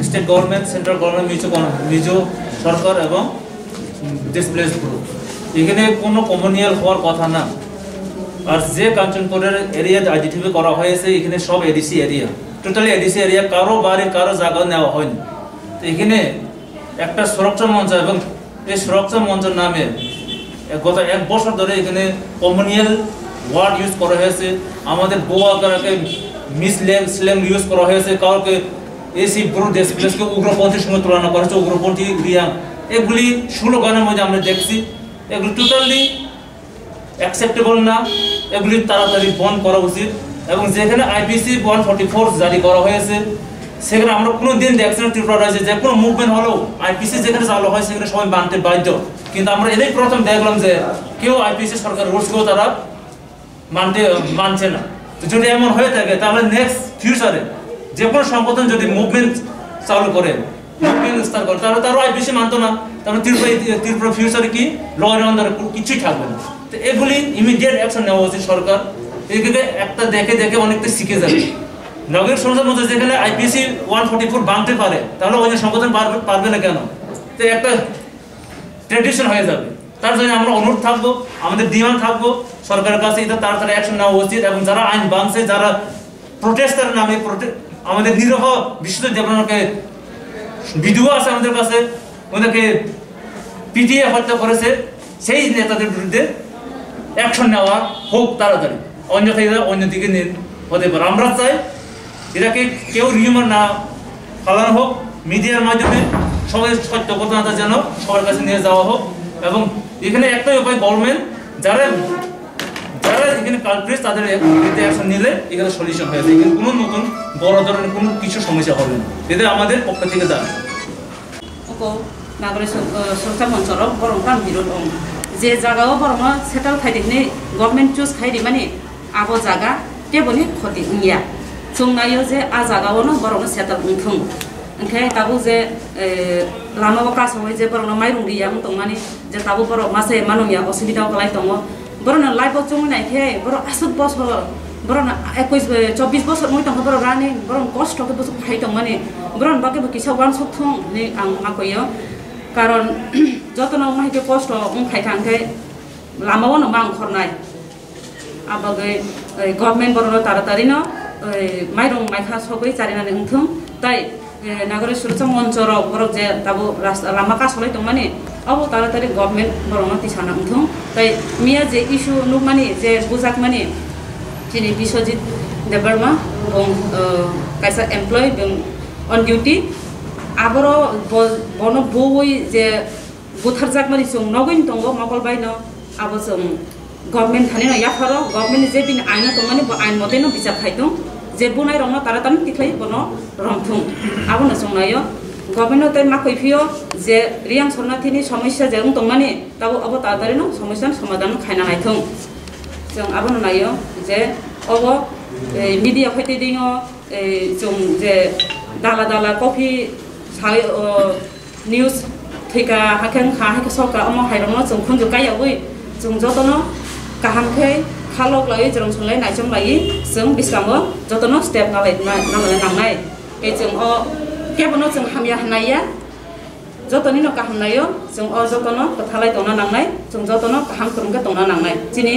state government, central government, Mizo গণ-, মিজো সরকার এবং ডিসপ্লেসড গ্রুপ, এখানে কোনো কমিউনাল হওয়ার কথা না। আর যে কাঞ্চনপুরের এরিয়া আইডেন্টিফাই করা হয়েছে, এখানে সব ADC area, totally ADC area, কারো বাড়ি, কারো জায়গা নেওয়া হয়নি। তো এখানে একটা সুরক্ষা মঞ্চ এবং এই সুরক্ষা মঞ্চের নামে এ, গত এক বছর ধরে এখানে কমিউনাল ওয়ার্ড ইউজ করা হয়েছে। আমাদের বউ আকারকে মিস স্ল্যাং ইউজ করা হয়েছে, কাউকে এসি ব্রু ডেসপ্লেসকে উগ্রপন্থীর সঙ্গে তুলনা করা হয়েছে, উগ্রপন্থী রিয়াং, এগুলি স্লোগানের মধ্যে আমরা দেখছি। এগুলি টোটালি অ্যাকসেপ্টেবল না। এগুলি তাড়াতাড়ি বন্ধ করা উচিত। এবং যেখানে আইপিসি ওয়ান ফর্টি ফোর জারি করা হয়েছে, সেখানে আমরা কোনো দিন দেখছি না ত্রিপুরা রাজ্যে যে কোনো মুভমেন্ট হলেও আইপিসি যেখানে চালু হয় সেখানে সবাই মানতে বাধ্য। কিন্তু আমরা এটাই প্রথম দেখলাম যে কেউ আইপিসি সরকার রুলসকেও তারা মানতে, মানছে না। তো যদি এমন হয়ে থাকে, তাহলে নেক্সট ফিউচারে যে কোনো সংগঠন যদি মুভমেন্ট চালু করে, মুভমেন্ট স্টার্ট করে, তাহলে তারও আইপিসি মানতো না। তাহলে ত্রিপুরা, ত্রিপুরা ফিউচারে কি ল অ্যান্ড অর্ডার কিছুই থাকবে না। তো এগুলি ইমিডিয়েট অ্যাকশন নেওয়া উচিত সরকার। এদিকে একটা দেখে দেখে অনেকটা শিখে যাবে। নাগরিক সমাজের মধ্যে যেখানে আইপিসি ওয়ান ফর্টি ফোর ভাঙতে পারে, তাহলে অন্য সংগঠন পারবে, পারবে না কেন? তো একটা ট্র্যাডিশন হয়ে যাবে। তার জন্য আমরা অনুরোধ থাকবো, আমাদের ডিমান্ড থাকবো সরকারের কাছে, এটা তাড়াতাড়ি অ্যাকশন নেওয়া উচিত। এবং যারা আইন ভাঙছে, যারা প্রোটেস্টার নামে প্রোটে-, আমাদের নিরীহ বিশ্বজিৎ দেবনাকে ভিডিও আছে আমাদের কাছে, ওনাকে পিটিয়ে হত্যা করেছে, সেই নেতাদের বিরুদ্ধে অ্যাকশন নেওয়া হোক তাড়াতাড়ি, অন্যথায় এরা অন্যদিকে নি-, হতে পারে। আমরা চাই এটাকে কেউ রিউমার না ফালানো হোক, মিডিয়ার মাধ্যমে সবাই সত্য ঘটনাটা যেন সবার কাছে নিয়ে যাওয়া হোক। এবং এখানে একটাই উপায়, গভর্নমেন্ট যারা, যারা এখানে কালপ্রিট তাদের বিরুদ্ধে অ্যাকশন নিলে এখানে সলিউশন হয়ে যায়, এখানে কোনো নতুন বড় ধরনের কোনো কিছু সমস্যা হবে না। এটা আমাদের পক্ষ থেকে দাবি। Oko nagore sur-, eh, suroksa monchorok borok tang birod ong. Je jagao borokno settle khai di hinwi government choose khai rimani abo jaga keboni khoti wngya. Chwng naio je a jagaono borokno settle wngthung. Hwnkhe tabuk je, eh, lamao kasongwi je borokno mairung riya wng tongmani, je tabuk borok mase manungya osubidao kwlai tongo. Borokno life o chumui nai khe borok aswk bosor, borokno ekkuish, chobbish bosor wngwi tongkha borok running, borokno kosto khe bwswk phai tongmani, borokni bagwi bo kisa uansuk thung hinwi ang ma koio. Karon jotono wngma hai khe kosto wng khai kha hwnkhe lama o no ma ongkhornai. Abagwi, eh, government borokno taratarino, eh, mairung maikha sogwi charinani wngthung. Tai, eh, Nagorik Suroksha Moncho rok borok je tabuk rasta lama kasolai tongmani, abo taratari government borokno tisana wngthung. Tai miya je issue nukmani, je bujakmani, chini Biswajit Debbarma, bong, eh, kaisa employee, bong on duty, aboro bo-, bono buwi je butharjakmani chwng nogwino tongo mokol baino, abo chwng government thanino yapharo, government ni je bini aino tongmani bo ain moteno bichar khai tong, je bunai rokno tara tani tikhlai bono romthung. Abono chwng naio government no tei ma koi phio je Riyang Sornathini somosya je wng tongmani, tabo abo tatarino somosya no somadhan khaina naithung. Chwng abono naio je obo, eh, media phaitwi dingo, eh, chwng je dala dala copy sai, o, news thwika, hakhe wngkha, hakhe sokha, omo hairokno chwng khunju kaiyawi chwng jotono kaham khe khalok laiwi, jwrwng swng lai naichom laiwi chwng bwskango jotono step nalai, na-, nalai nangnai. Tei chwng o kebono chwng hamya hwnai ya, jotonino kaham naio, chwng o jotono kwthalai tongna nangnai, chwng jotono kaham kwrwng khe tongna nangnai. Chini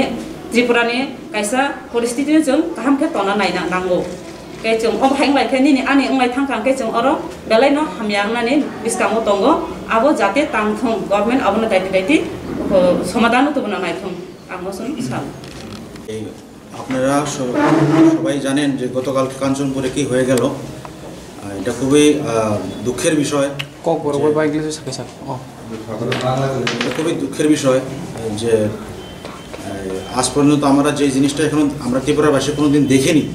Tripurani kaisa poristitino chwng kaham khe tongna naina nango. Khe chwng obo hai wng lai khe nini ani wng lai thang kha, hwnkhe chwng oro belai no hamya wngnani bwskango tongo, abo jate tang thung, government abono daiti daiti, o, somadhan tubuna nai thung, ang bo chwng sao. এই আপনারা স-, সবাই জানেন যে গতকাল কাঞ্চনপুরে কি হয়ে গেল। আহ, এটা খুবই, আহ, দুঃখের বিষয়। Kokborok যে bai English sakhe sak. Oh. এটা খুবই দুঃখের বিষয় যে, আহ, আজ পর্যন্ত আমরা যে জিনিসটা এখনো আমরা ত্রিপুরাবাসী কোনোদিন দেখিনি,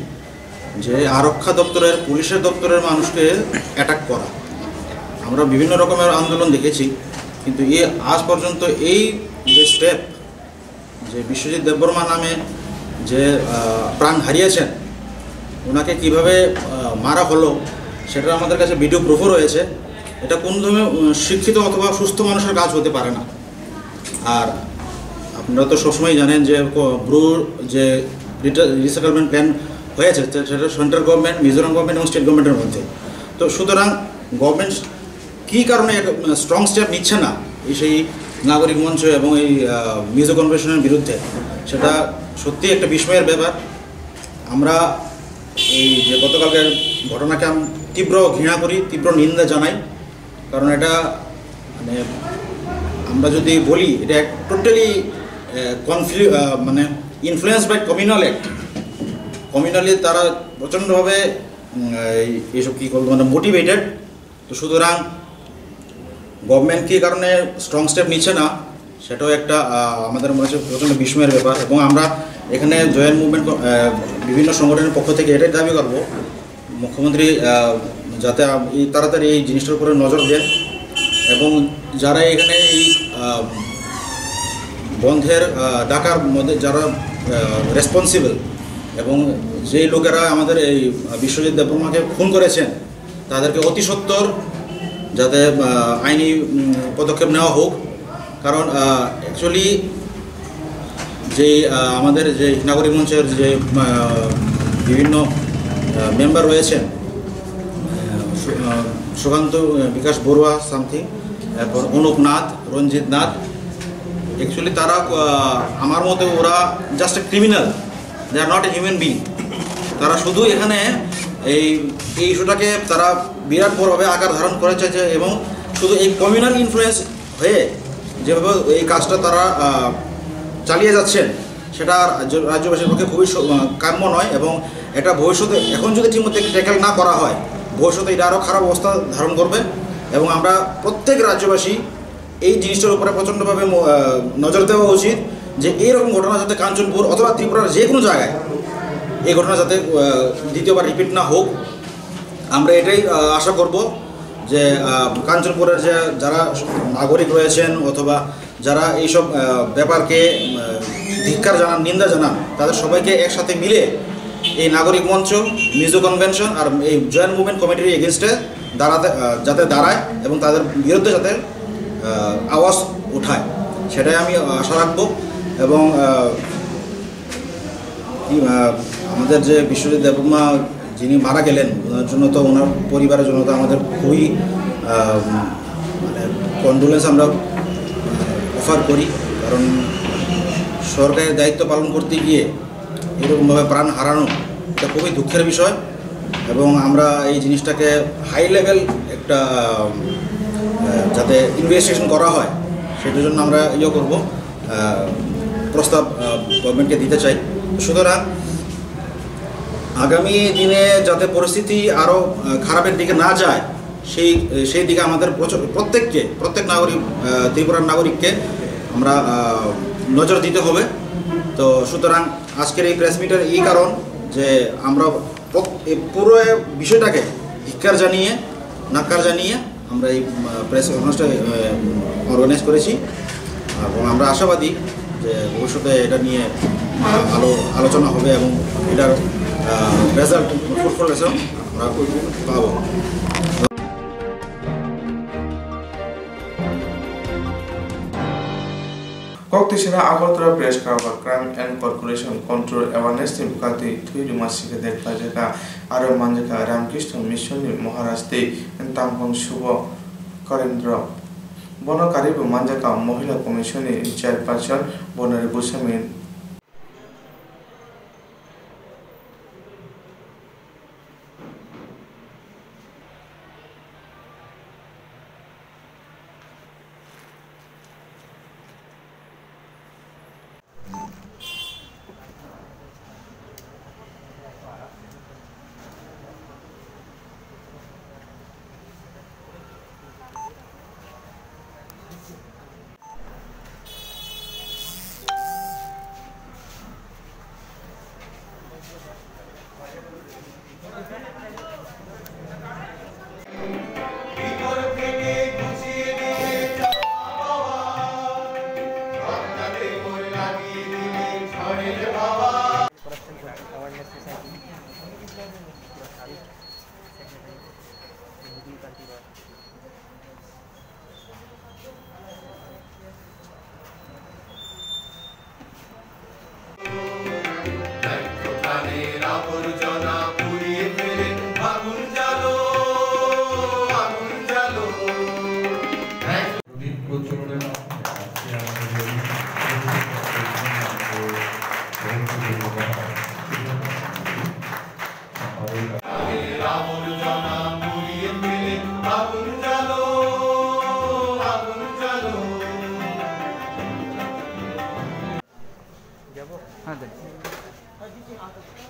যে আরক্ষা দপ্তরের, পুলিশের দপ্তরের মানুষকে অ্যাটাক করা। আমরা বিভিন্ন রকমের আন্দোলন দেখেছি, কিন্তু এ আজ পর্যন্ত এই যে স্টেপ, যে বিশ্বজিৎ দেববর্মা নামে যে, আহ, প্রাণ হারিয়েছেন, ওনাকে কিভাবে, আহ, মারা হলো, সেটা আমাদের কাছে ভিডিও প্রুফও রয়েছে। এটা কোন ধরনের, উম, শিক্ষিত অথবা সুস্থ মানুষের কাজ হতে পারে না। আর আপনারা তো সবসময় জানেন যে ক-, ব্রুর যে রিটা-, রিসেটেলমেন্ট প্ল্যান হয়েছে, সে-, সেটা সেন্ট্রাল গভর্নমেন্ট, মিজোরাম গভর্নমেন্ট এবং স্টেট গভর্নমেন্টের মধ্যে। তো সুতরাং গভর্নমেন্ট কী কারণে একটা, মানে, স্ট্রং স্টেপ নিচ্ছে না এই সেই নাগরিক মঞ্চ এবং এই, আহ, মিজো কনভেনশনের বিরুদ্ধে, সেটা সত্যি একটা বিস্ময়ের ব্যাপার। আমরা এই যে গতকালকের ঘটনাকে আমি তীব্র ঘৃণা করি, তীব্র নিন্দা জানাই। কারণ এটা, মানে, আমরা যদি বলি, এটা এক টোটালি, আহ, কনফ্লি-, আহ, মানে, ইনফ্লুয়েন্স বাই কমিউনাল অ্যাক্ট। কমিউনালি তারা প্রচণ্ডভাবে, উম, এই, এইসব কী বলবো, মানে, মোটিভেটেড। তো সুতরাং গভর্নমেন্ট কী কারণে স্ট্রং স্টেপ নিচ্ছে না, সেটাও একটা, আহ, আমাদের মনে হচ্ছে প্রচণ্ড বিস্ময়ের ব্যাপার। এবং আমরা এখানে জয়েন্ট মুভমেন্ট ক-, আহ, বিভিন্ন সংগঠনের পক্ষ থেকে এটাই দাবি করব, মুখ্যমন্ত্রী, আহ, যাতে আম-, এই তাড়াতাড়ি এই জিনিসটার উপরে নজর দেন এবং যারা এখানে এই, আহ, বন্ধের, আহ, ডাকার মধ্যে যারা, আহ, রেসপন্সিবল এবং যেই লোকেরা আমাদের এই বিশ্বজিৎ দেববর্মাকে খুন করেছেন, তাদেরকে অতি সত্বর যাতে, আহ, আইনি, উম, পদক্ষেপ নেওয়া হোক। কারণ, আহ, অ্যাকচুয়ালি যে, আহ, আমাদের যে নাগরিক মঞ্চের যে, আহ, বিভিন্ন, আহ, মেম্বার রয়েছেন, আহ, সু-, আহ, সুকান্ত, আহ, বিকাশ বড়ুয়া সামথিং, এরপর অনুপ নাথ, রঞ্জিত নাথ, অ্যাকচুয়ালি তারা, আহ, আমার মতে ওরা just a criminal, they are not a human being। তারা শুধু এখানে এই, এই ইস্যুটাকে তারা বিরাট বড়ভাবে আকার ধারণ করে চাইছে এবং শুধু এই কমিউনাল ইনফ্লুয়েন্স হয়ে যেভাবে এই কাজটা তারা, আহ, চালিয়ে যাচ্ছেন, সেটা রাজ্য-, রাজ্যবাসীর পক্ষে খুবই স-, আহ, কাম্য নয় এবং এটা ভবিষ্যতে এখন যদি ঠিকমতো ট্যাকল না করা হয়, ভবিষ্যতে এটা আরও খারাপ অবস্থা ধারণ করবে এবং আমরা প্রত্যেক রাজ্যবাসী এই জিনিসটার উপরে প্রচণ্ডভাবে ম-, আহ, নজর দেওয়া উচিত যে এইরকম ঘটনা যাতে কাঞ্চনপুর অথবা ত্রিপুরার যে কোনো জায়গায় এই ঘটনা যাতে, আহ, দ্বিতীয়বার রিপিট না হোক। আমরা এটাই, আহ, আশা করব যে, আহ, কাঞ্চনপুরের যে যারা নাগরিক রয়েছেন অথবা যারা এইসব, আহ, ব্যাপারকে, আহ, ধিক্কার জানান, নিন্দা জানান, তাদের সবাইকে একসাথে মিলে এই নাগরিক মঞ্চ, মিজো কনভেনশন আর এই জয়েন্ট মুভমেন্ট কমিটির এগেনস্টে দাঁড়াতে, আহ, যাতে দাঁড়ায় এবং তাদের বিরুদ্ধে যাতে, আহ, আওয়াজ উঠায়, সেটাই আমি আশা রাখবো। এবং, আহ, কি, আহ, আমাদের যে বিশ্বজিৎ দেববর্মা যিনি মারা গেলেন, ওনার জন্য তো, ওনার পরিবারের জন্য তো আমাদের খুবই, আহ, মানে, কন্ডোলেন্স আমরা অফার করি, কারণ সরকারের দায়িত্ব পালন করতে গিয়ে এরকমভাবে প্রাণ হারানো, এটা খুবই দুঃখের বিষয়। এবং আমরা এই জিনিসটাকে হাই লেভেল একটা, আহ, যাতে ইনভেস্টিগেশন করা হয়, সেটার জন্য আমরা ইয়ে করব, আহ, প্রস্তাব গভর্নমেন্টকে দিতে চাই। সুতরাং আগামী দিনে যাতে পরিস্থিতি আরও, আহ, খারাপের দিকে না যায়, সেই, সেই দিকে আমাদের প্রচ-, প্রত্যেককে, প্রত্যেক নাগরিক, আহ, ত্রিপুরার নাগরিককে আমরা, আহ, নজর দিতে হবে। তো সুতরাং আজকের এই প্রেস মিটের এই কারণ যে আমরা প্রত-, এই পুরো বিষয়টাকে ধিক্কার জানিয়ে, নাকার জানিয়ে আমরা এই, আহ, প্রেস কনফারেন্সটা, আহ, অর্গানাইজ করেছি এবং আমরা আশাবাদী যে ভবিষ্যতে এটা নিয়ে, আহ, আলো-, আলোচনা হবে এবং এটার, আহ, রেজাল্ট, ফ্রুটফুল রেজাল্ট আমরা পাবো। Kok twisina Agartala Press Club o Crime and Corruption Control Awareness ni bwkha twi thwi rwma sikhe de khlaijak kha, aro manjak kha Ramkrishna Mission ni Maharaj tei Tangphang Subok Karendra. Bono karwi bo manjak kha Mohila Commission ni Chairperson Bonari Goswami. Corruption Control Awareness Society.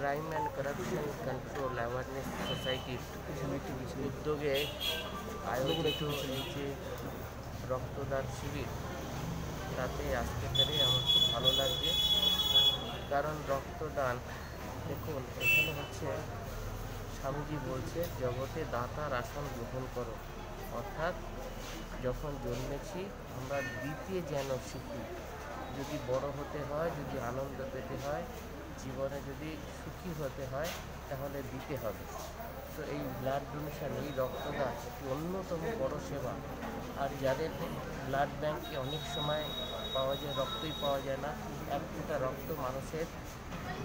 Crime and Corruption Control Awareness Society উদ্যোগে আয়োজিত এই যে রক্তদান শিবির, তাতে আসতে পেরে আমার খুব ভালো লাগছে। কারণ রক্তদান, দেখুন, এখানে হচ্ছে স্বামীজি বলছে, "জগতে দাতার আসন গ্রহণ করো", অর্থাৎ যখন জন্মেছি আমরা দিতে যেন শিখি। যদি বড় হতে হয়, যদি আনন্দ পেতে হয়, জীবনে যদি সুখী হতে হয়, তাহলে দিতে হবে। তো এই ব্লাড ডোনেশন, এই রক্তদান একটি অন্যতম বড় সেবা। আর যাদের ব্লাড ব্যাংকে অনেক সময় পাওয়া যায়, রক্তই পাওয়া যায় না, এক ফোঁটা রক্ত মানুষের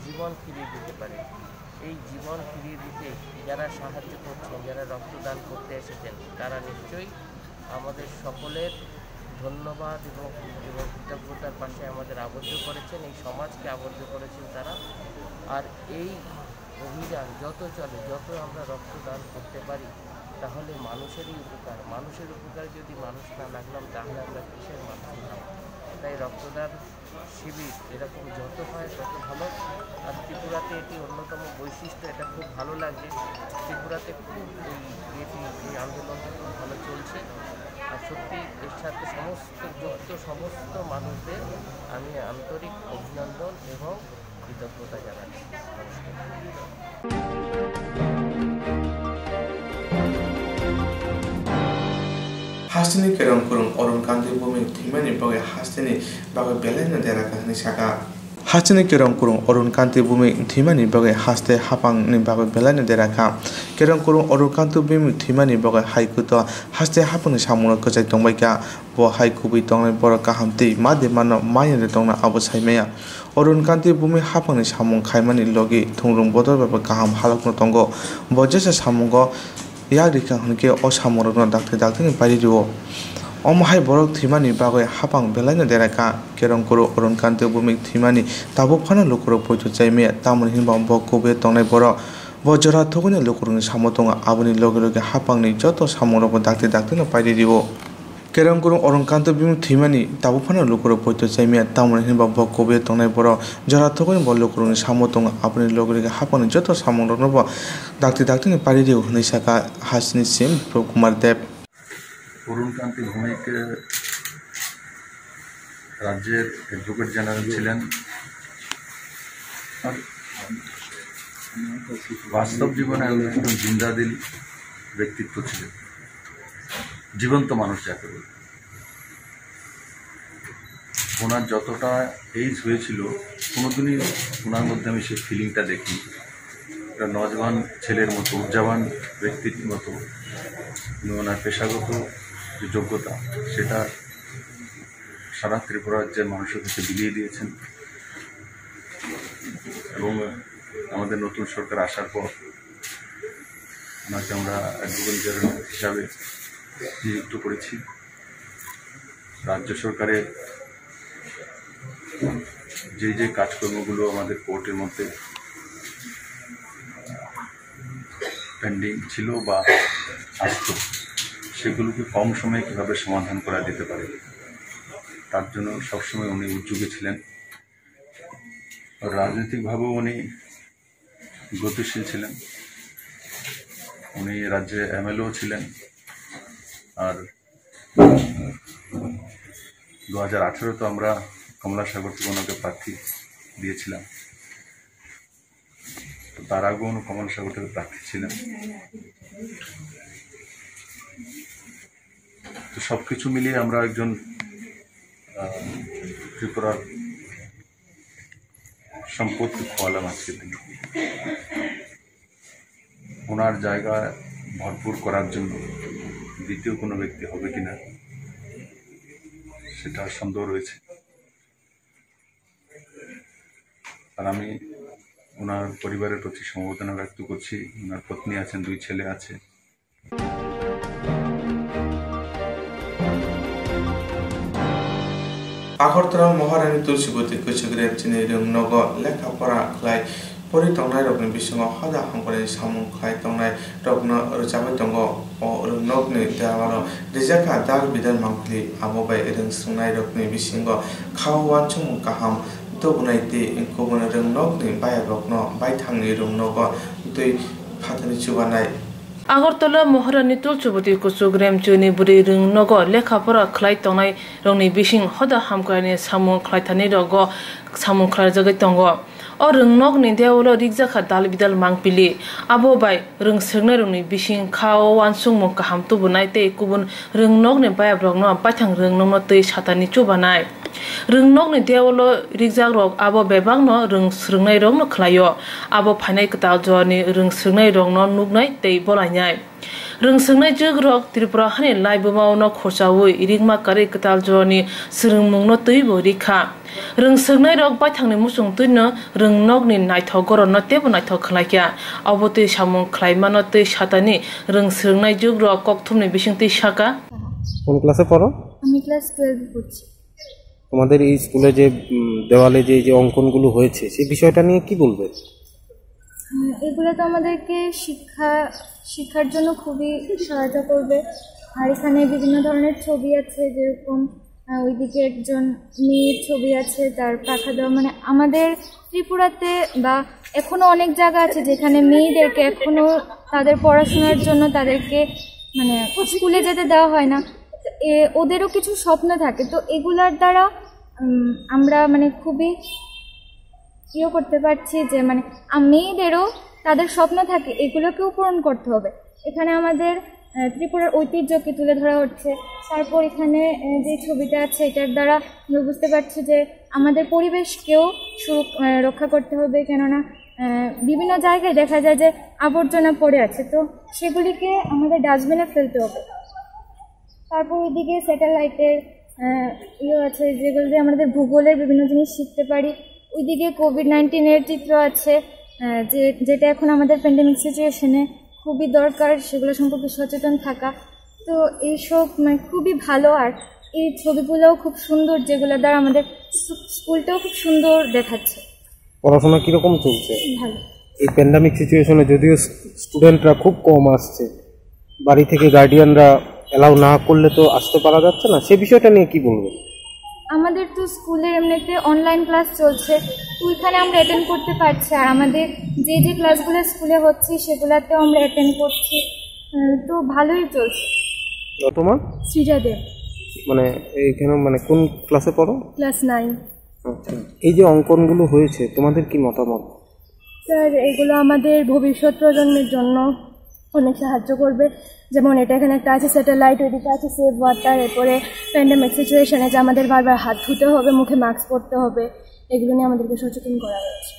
জীবন ফিরিয়ে দিতে পারে। এই জীবন ফিরিয়ে দিতে যারা সাহায্য করছেন, যারা রক্তদান করতে এসেছেন, তারা নিশ্চয়ই আমাদের সকলের ধন্যবাদ এবং, এবং কৃতজ্ঞতার পাশে আমাদের আবদ্ধ করেছেন, এই সমাজকে আবদ্ধ করেছেন তারা। আর এই অভিযান যত চলে, যত আমরা রক্তদান করতে পারি, তাহলে মানুষেরই উপকার। মানুষের উপকার যদি মানুষ না লাগলাম, তাহলে আমরা কিসের মানুষ হলাম? তাই রক্তদান শিবির এরকম যত হয় তত ভালো। আর ত্রিপুরাতে এটি অন্যতম বৈশিষ্ট্য, এটা খুব ভালো লাগে। ত্রিপুরাতে খুব এই ইয়েটি, এই আন্দোলনটা খুব ভালো চলছে। আর সত্যি এর সাথে সমস্ত যুক্ত সমস্ত মানুষদের আমি আন্তরিক অভিনন্দন এবং কৃতজ্ঞতা জানাচ্ছি। নমস্কার। Hasteni kerong kurung Arun Kanti Bhumik thwimani bagwi hasteni bagwi belaino dera kha hwnwi sakha. Hasteni kerong kurung Arun Kanti Bhumik thwimani bagwi haste haphangni bagwi belaino dera kha. Kerong kurung Arun Kanti Bhumik thwimani bagwi hai kwtal haste haphangni samungno kwchai tongbai kha. Bo hai kubui tongnai borok kaham tei ma de mano maya de tongna abo sai maya. Arun Kanti Bhumik haphangni samung khaimani logi thungrung bodol bai bo kaham halokno tongo. Bo jesa samungo yak rikha hwnkhe o samungrokno dakti dakti ni pairi rio. Omo hai borok thwimani bagwi hapang belaino dera kha. Kerongkuru Arun Kanti Bhumik thwimani tabuk phano lukurok poito chai maya, tamoni hinba bo kubui tongnai borok. Bo jora thugwini lukurokni samo tongo, aboni loge loge hapangni joto samungrokbo dakti daktino paidi rio. Kerongkuru Arun Kanti Bhumik thwimani tabuk phano lukurok poito chai maya, tamoni hinba bo kubui tongnai borok. Jora thugwini bo lukurokni samo tongo, aboni loge loge hapangni joto samungroknobo dakti daktino paidi rio hwnwi sakha Hasni C M Biplab Kumar Deb. অরুণ কান্তি ভৌমিক রাজ্যের advocate general ছিলেন। বাস্তব জীবনে একজন জিন্দাদিল ব্যক্তিত্ব ছিলেন, জীবন্ত মানুষ যাকে বলে। ওনার যতটা এজ হয়েছিল, কোনোদিনই ওনার মধ্যে আমি সেই ফিলিংটা দেখিনি। একটা নজওয়ান ছেলের মতো, উদযাবান ব্যক্তির মতো, কিন্তু ওনার পেশাগত যে যোগ্যতা, সেটা সারা ত্রিপুরা রাজ্যের মানুষের কাছে বিলিয়ে দিয়েছেন। এবং আমাদের নতুন সরকার আসার পর ওনাকে আমরা অ্যাডভোকেট জেনারেল হিসাবে নিযুক্ত করেছি। রাজ্য সরকারের যে যে কাজকর্মগুলো আমাদের কোর্টের মধ্যে পেন্ডিং ছিল বা আসতো, সেগুলোকে কম সময়ে কীভাবে সমাধান করা যেতে পারে, তার জন্য সবসময় উনি উদ্যোগী ছিলেন। রাজনৈতিকভাবেও উনি গতিশীল ছিলেন। উনি রাজ্যে এমএলএও ছিলেন। আর দু হাজার আঠারো তো আমরা কমলা সাগর থেকে ওনাকে প্রার্থী দিয়েছিলাম। তো তার আগেও উনি কমলা সাগর থেকে প্রার্থী ছিলেন। তো সবকিছু মিলিয়ে আমরা একজন, আহ, ত্রিপুরার সম্পদ খোয়ালাম আজকের দিনে। ওনার জায়গা ভরপুর করার জন্য দ্বিতীয় কোনো ব্যক্তি হবে কিনা, সেটা সন্দেহ রয়েছে। আর আমি ওনার পরিবারের প্রতি সমবেদনা ব্যক্ত করছি। ওনার পত্নী আছেন, দুই ছেলে আছে। Agartala Maharani Tulsibati Kuchuk Remchini rwng nogo lekha pora khlai pori tongnai rokni bisingo hoda hamkrai samung khlai tongnai rokno rwchapwi tongo. O rwng nokni dewalo rijak kha dal bidal mangpili, abo bai rwng swrwngnai rokni bisingo khao uansukmung kaham tubunai tei kubun rwng nokni bayap rokno baithangni rwng nogo twi phatani chubanai. Agartala Maharani Tulsibati Kuchuk Remchini bwrwi rwng nogo lekha pora khlai tongnai rokni bising hoda hamkraini samung khlai thani rogo samung khlaijagwi tongo. O rwng nokni dewalo rijak kha dal bidal mangpili. Abo bai rwng swrwngnai rokni bising khao uansukmung kaham tubunai tei kubun rwng nokni bayap rokno baithang rwng nokno twi satani chubanai. Rwng nokni dewalo rijak rok abo bebakno rwng swrwngnai rokno khlaio. Abo phainai kwtal jorani rwng swrwngnai rokno nuknai tei bolainai. Rwng swrwngnai jwk rok Tripura hani laibuma-o no khorchaui rikma karwi kwtal jorani swrwngmungno twibo rikha. Rwng swrwngnai rok baithangni muchung twino rwng nokni naithok goronno teibo naithok khlaikha. Abo twi samung khlaimano twi satani rwng swrwngnai jwk rok kokthumni bisingtwi saka. কোন ক্লাসে পড়ো? আমি ক্লাস টুয়েলভে পড়ছি। তোমাদের এই স্কুলে যে, উম, দেওয়ালে যে, যে অঙ্কনগুলো হয়েছে, সেই বিষয়টা নিয়ে কি বলবে? উম, এগুলো তো আমাদেরকে শিক্ষা, শিক্ষার জন্য খুবই সহায়তা করবে। আর এখানে বিভিন্ন ধরনের ছবি আছে, যেরকম, আহ, ওইদিকে একজন মেয়ের ছবি আছে, তার পাখা দেওয়া, মানে, আমাদের ত্রিপুরাতে বা এখনো অনেক জায়গা আছে যেখানে মেয়েদেরকে এখনো তাদের পড়াশোনার জন্য তাদেরকে, মানে, স্কুলে যেতে দেওয়া হয় না। এ, ওদেরও কিছু স্বপ্ন থাকে, তো এগুলার দ্বারা, উম, আমরা, মানে, খুবই ইয়ে করতে পারছি যে, মানে, আ-, মেয়েদেরও তাদের স্বপ্ন থাকে, এগুলোকেও পূরণ করতে হবে। এখানে আমাদের, আহ, ত্রিপুরার ঐতিহ্যকে তুলে ধরা হচ্ছে। তারপর এখানে, আহ, যে ছবিটা আছে, এটার দ্বারা আমরা বুঝতে পারছি যে আমাদের পরিবেশকেও সুরক-, আহ, রক্ষা করতে হবে, কেননা, আহ, বিভিন্ন জায়গায় দেখা যায় যে আবর্জনা পড়ে আছে, তো সেগুলিকে আমাদের ডাস্টবিনে ফেলতে হবে। তারপর ওইদিকে স্যাটেলাইটের, আহ, ইয়ে আছে, যেগুলো দিয়ে আমাদের ভূগোলের বিভিন্ন জিনিস শিখতে পারি। ওইদিকে কোভিড নাইন্টিনের চিত্র আছে, আহ, যে, যেটা এখন আমাদের প্যান্ডেমিক সিচুয়েশনে খুবই দরকার, সেগুলো সম্পর্কে সচেতন থাকা। তো এইসব মানে খুবই ভালো, আর এই ছবিগুলোও খুব সুন্দর, যেগুলো দ্বারা আমাদের স্কু-, স্কুলটাও খুব সুন্দর দেখাচ্ছে। পড়াশোনা কিরকম চলছে? ভালো। এই প্যান্ডেমিক সিচুয়েশনে যদিও স্টুডেন্টরা খুব কম আসছে, বাড়ি থেকে গার্ডিয়ানরা অ্যালাউ না করলে তো আসতে পারা যাচ্ছে না, সে বিষয়টা নিয়ে কি বলবেন? আমাদের তো স্কুলের এমনিতে অনলাইন ক্লাস চলছে, তো ওইখানে আমরা অ্যাটেন্ড করতে পারছি, আর আমাদের যে যে ক্লাসগুলো স্কুলে হচ্ছে সেগুলোতেও আমরা অ্যাটেন্ড করছি। উম, তো ভালোই চলছে। তোমার? সৃজা দেব। মানে এইখানে মানে কোন ক্লাসে পড়ো? Class nine. আচ্ছা, এই যে অঙ্কনগুলো হয়েছে, তোমাদের কি মতামত? স্যার, এগুলো আমাদের ভবিষ্যৎ প্রজন্মের জন্য অনেক সাহায্য করবে। যেমন এটা এখানে একটা আছে স্যাটেলাইট, ওইদিকে আছে সেভ ওয়াটার, এরপরে প্যান্ডেমিক সিচুয়েশনে যে আমাদের বারবার হাত ধুতে হবে, মুখে মাস্ক পরতে হবে, এগুলো নিয়ে আমাদেরকে সচেতন করা হয়েছে।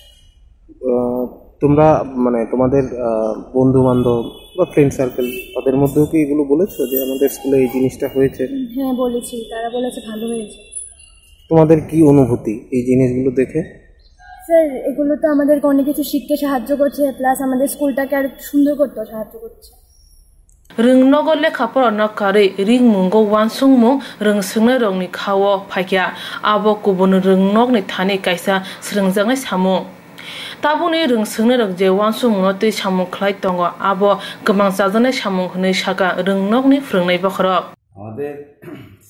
আহ, তোমরা মানে তোমাদের, আহ, বন্ধু বান্ধব বা ফ্রেন্ড সার্কেল, তাদের মধ্যেও কি এগুলো বলেছো যে আমাদের স্কুলে এই জিনিসটা হয়েছে? হ্যাঁ, বলেছি, তারা বলেছে ভালো হয়েছে। তোমাদের কি অনুভূতি এই জিনিসগুলো দেখে? স্যার, এগুলো তো আমাদেরকে অনেক কিছু শিখতে সাহায্য করছে, প্লাস আমাদের স্কুলটাকে আর সুন্দর করতেও সাহায্য করছে। Rwng nogo lekha pora no karwi ringmungo uansukmung rwng swngnairokni khao phaikha, abo kubun rwng nokni thani kaisa swrwngjaknai samung. Tabukni rwng swngnairok je uansukmungno twi samung khlai tongo, abo kwmang chajaknai samung hwnwi sakha rwng nokni phwrwngnai bokhorok. আমাদের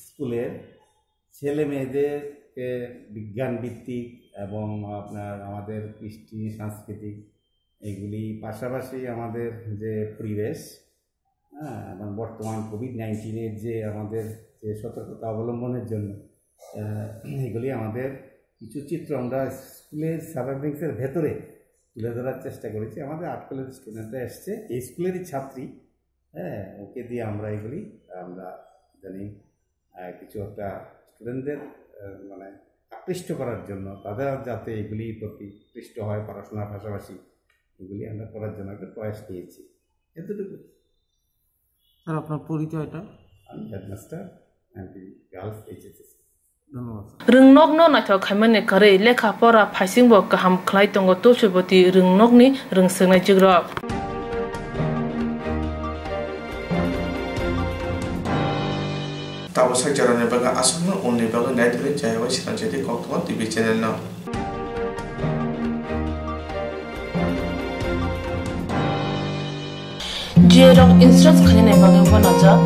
স্কুলের ছেলে মেয়েদেরকে বিজ্ঞান ভিত্তিক এবং আপনার আমাদের কৃষ্টি সাংস্কৃতিক এগুলি, পাশাপাশি আমাদের যে পরিবেশ, হ্যাঁ, এবং বর্তমান কোভিড নাইন্টিনের যে আমাদের যে সতর্কতা অবলম্বনের জন্য, আহ, এগুলি আমাদের কিছু চিত্র আমরা স্কুলের সারাউন্ডিংসের ভেতরে তুলে ধরার চেষ্টা করেছি। আমাদের আর্ট কলেজের স্টুডেন্টরা এসছে, এই স্কুলেরই ছাত্রী, হ্যাঁ, ওকে দিয়ে আমরা এগুলি, আমরা ইদানিং, আহ, কিছু একটা স্টুডেন্টদের, আহ, মানে আকৃষ্ট করার জন্য, তাদের যাতে এগুলি প্রতি আকৃষ্ট হয়, পড়াশোনার পাশাপাশি এগুলি আমরা করার জন্য একটা প্রয়াস নিয়েছি। এতটুকু। স্যার, আপনার পরিচয়টা? আমি হেডমাস্টার, এমপি গার্লস এইচএসএস। ধন্যবাদ, sir. Rwng nokno naithok khaimani kwrwi lekha pora phaisingbo kaham khlai tongo Tulsiboti rwng nokni rwng swngnaijwkrok. Tabuk sak jorani bagwi aswkno, unni bagwi naitugwi chaya bai Srinath Jyoti Koktwma T V channel no. Jerok insurance khainani bagwi uanajak,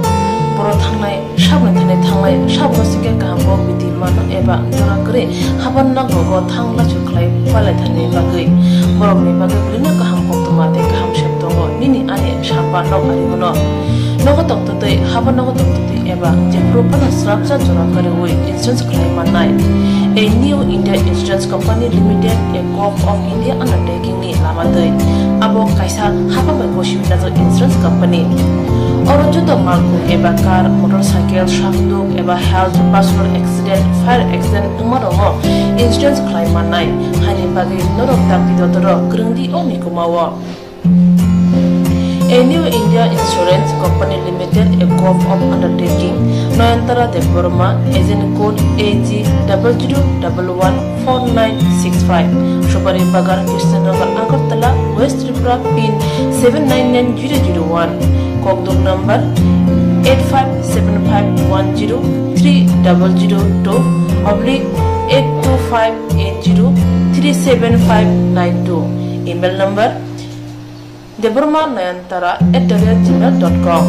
borok thangnai saboni thani thanglai, saboni sikhe kaham bo bidi mano eba jora kwrwi haban nok rogo thang lachu khlai palai thani bagwi. Borokni bagwi bwlwino kaham koktwma tei kaham sep tongo, nini ani samba nok ari bono. Nogo tongtwtwi, haban nogo tongtwtwi eba jephuru phano srapsa jora kwrwi insurance khlai mannai. A New India Insurance Company Limited, a Govt of India undertaking ni lama twi. Abo kaisa hapang bai bosi binajak insurance company. Oro joto malkhung eba car, motorcycle, sakduk eba health, personal accident, fire accident wngma rokno insurance khlai mannai. Haini bagwi norok dakti dodorok kwrwngdi o mikuma o. A New India Insurance Company Limited, a Govt of Undertaking, Noyantara Debbarma, agent code A G double zero double one four nine six five, Subari Bagan, Krishnanagar, Agartala, West Tripura, pin seven nine nine zero zero one, Kokduk number eight five seven five one zero three double zero two oblique eight two five eight zero three seven five nine two, email number Debbarma Nayantara at the rate gmail dot com.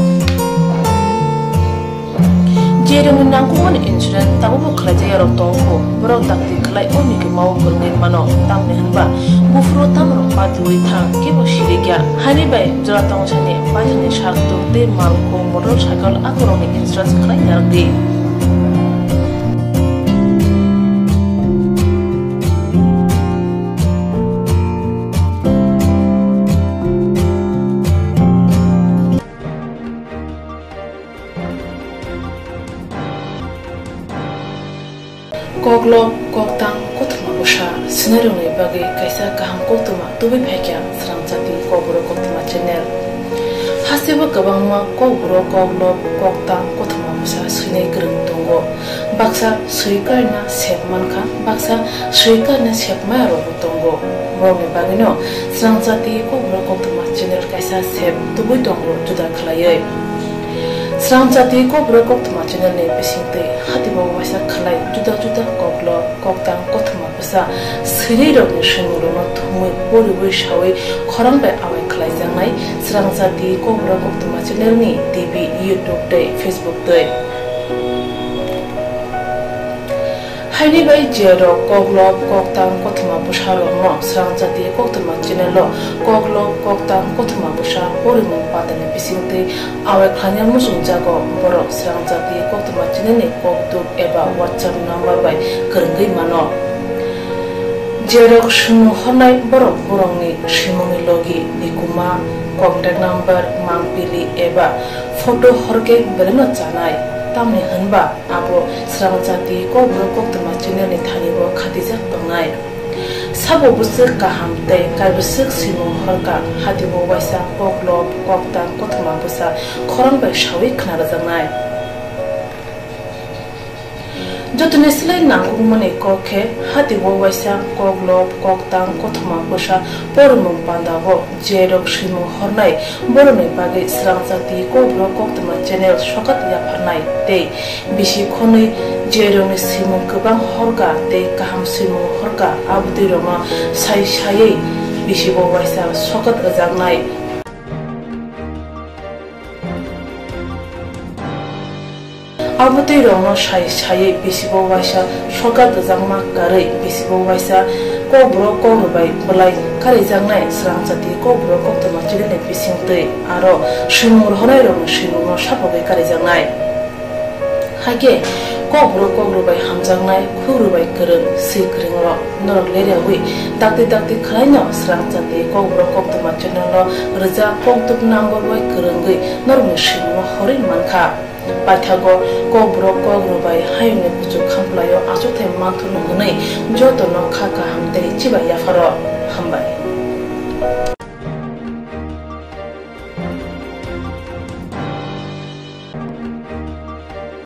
Jerokni nangkukmani insurance tabukbo khlaijak yarok tongkho, borok dakti khlai o mikuma o kwrwngwi mano, tamni hwnba buphuru tamrok patiwi thang kebo sirikya. Haini bai jora tongsani paithakni sakduk tei malkhung motorcycle akorokni insurance khlai narwkdi. Koklop, koktang, kothoma bwsa swinairokni bagwi kaisa kaham koktwma tubui phaikha Srang Jati Kokborok Koktwma channel. Hasteo kwbangma kokborok, koklop, koktang, kothoma bwsa swinai kwrwng tongo. Baksa swi karina sep mankha, baksa swi karina sep maya rokbo tongo. Borokni bagwino Srang Jati Kokborok Koktwma channel kaisa sep tubui tongo juda khlaiwi. Srang jati kokborok koktwma channel ni bisingtwi hati bo waisa khlai juda juda koklo koktang kothoma bwsa swrwi rokni swimung rokno thumwi poriwi sawi khorang bai awai khlaijaknai srang jati kokborok koktwma channel ni T V, YouTube tei Facebook twi. Haini bai je rok koklop koktang kothoma bwsa rokno srang jati koktwma channel o koklop koktang kothoma bwsa porimung patani bisingtwi awai khlaina muchungjago borok srang jati koktwma channel ni kokduk eba WhatsApp number bai kwrwngwi mano. Je rok swimung hornai borok borokni swimungni logi, nikuma, contact number, mangpili eba photo horkhe belaino chanai, tamni hwnba abo srang jati kokborok koktwma channel ni thani bo khatijak tongnai. Sabo bwswk kaham tei kaibwswk swimung horkha hati bo waisa koklop koktang kothoma bwsa khorang bai sawi khna rwjaknai. Jotoni slai nangkukmani kok khe hati bo waisa koklop koktang kothoma bwsa porimung panda o je rok swimung hornai borokni bagwi srang jati kokborok koktwma channel sokat yapharnai tei bisi khonwi je rokni swimung kwbang horkha tei kaham swimung horkha abotwi rokno sai saiwi bisi bo waisa sokat rwjaknai. Abotwi rokno sai saiwi bisibo waisa sokat rwjakma karwi bisibo waisa kokborok kokrwbai bwlai karijaknai srang jati kokborok koktwma channel ni bisingtwi aro swimung rohornai rokni swimungno sapogwi karijaknai. Hakhe kokborok kokrwbai hamjaknai khukrwbai kwrwng swi kwrwng rok norok leriawi dakti dakti khwlaino srang jati kokborok koktwma channel no rwjak kokduk number bai kwrwngwi norokni swimungno horwi mankha. Paithago kokborok kokrwbai hayungni kuchuk khamplaio achukthai manthurno hwnwi jotono kha kaham tei chibai yapharo. Hambai.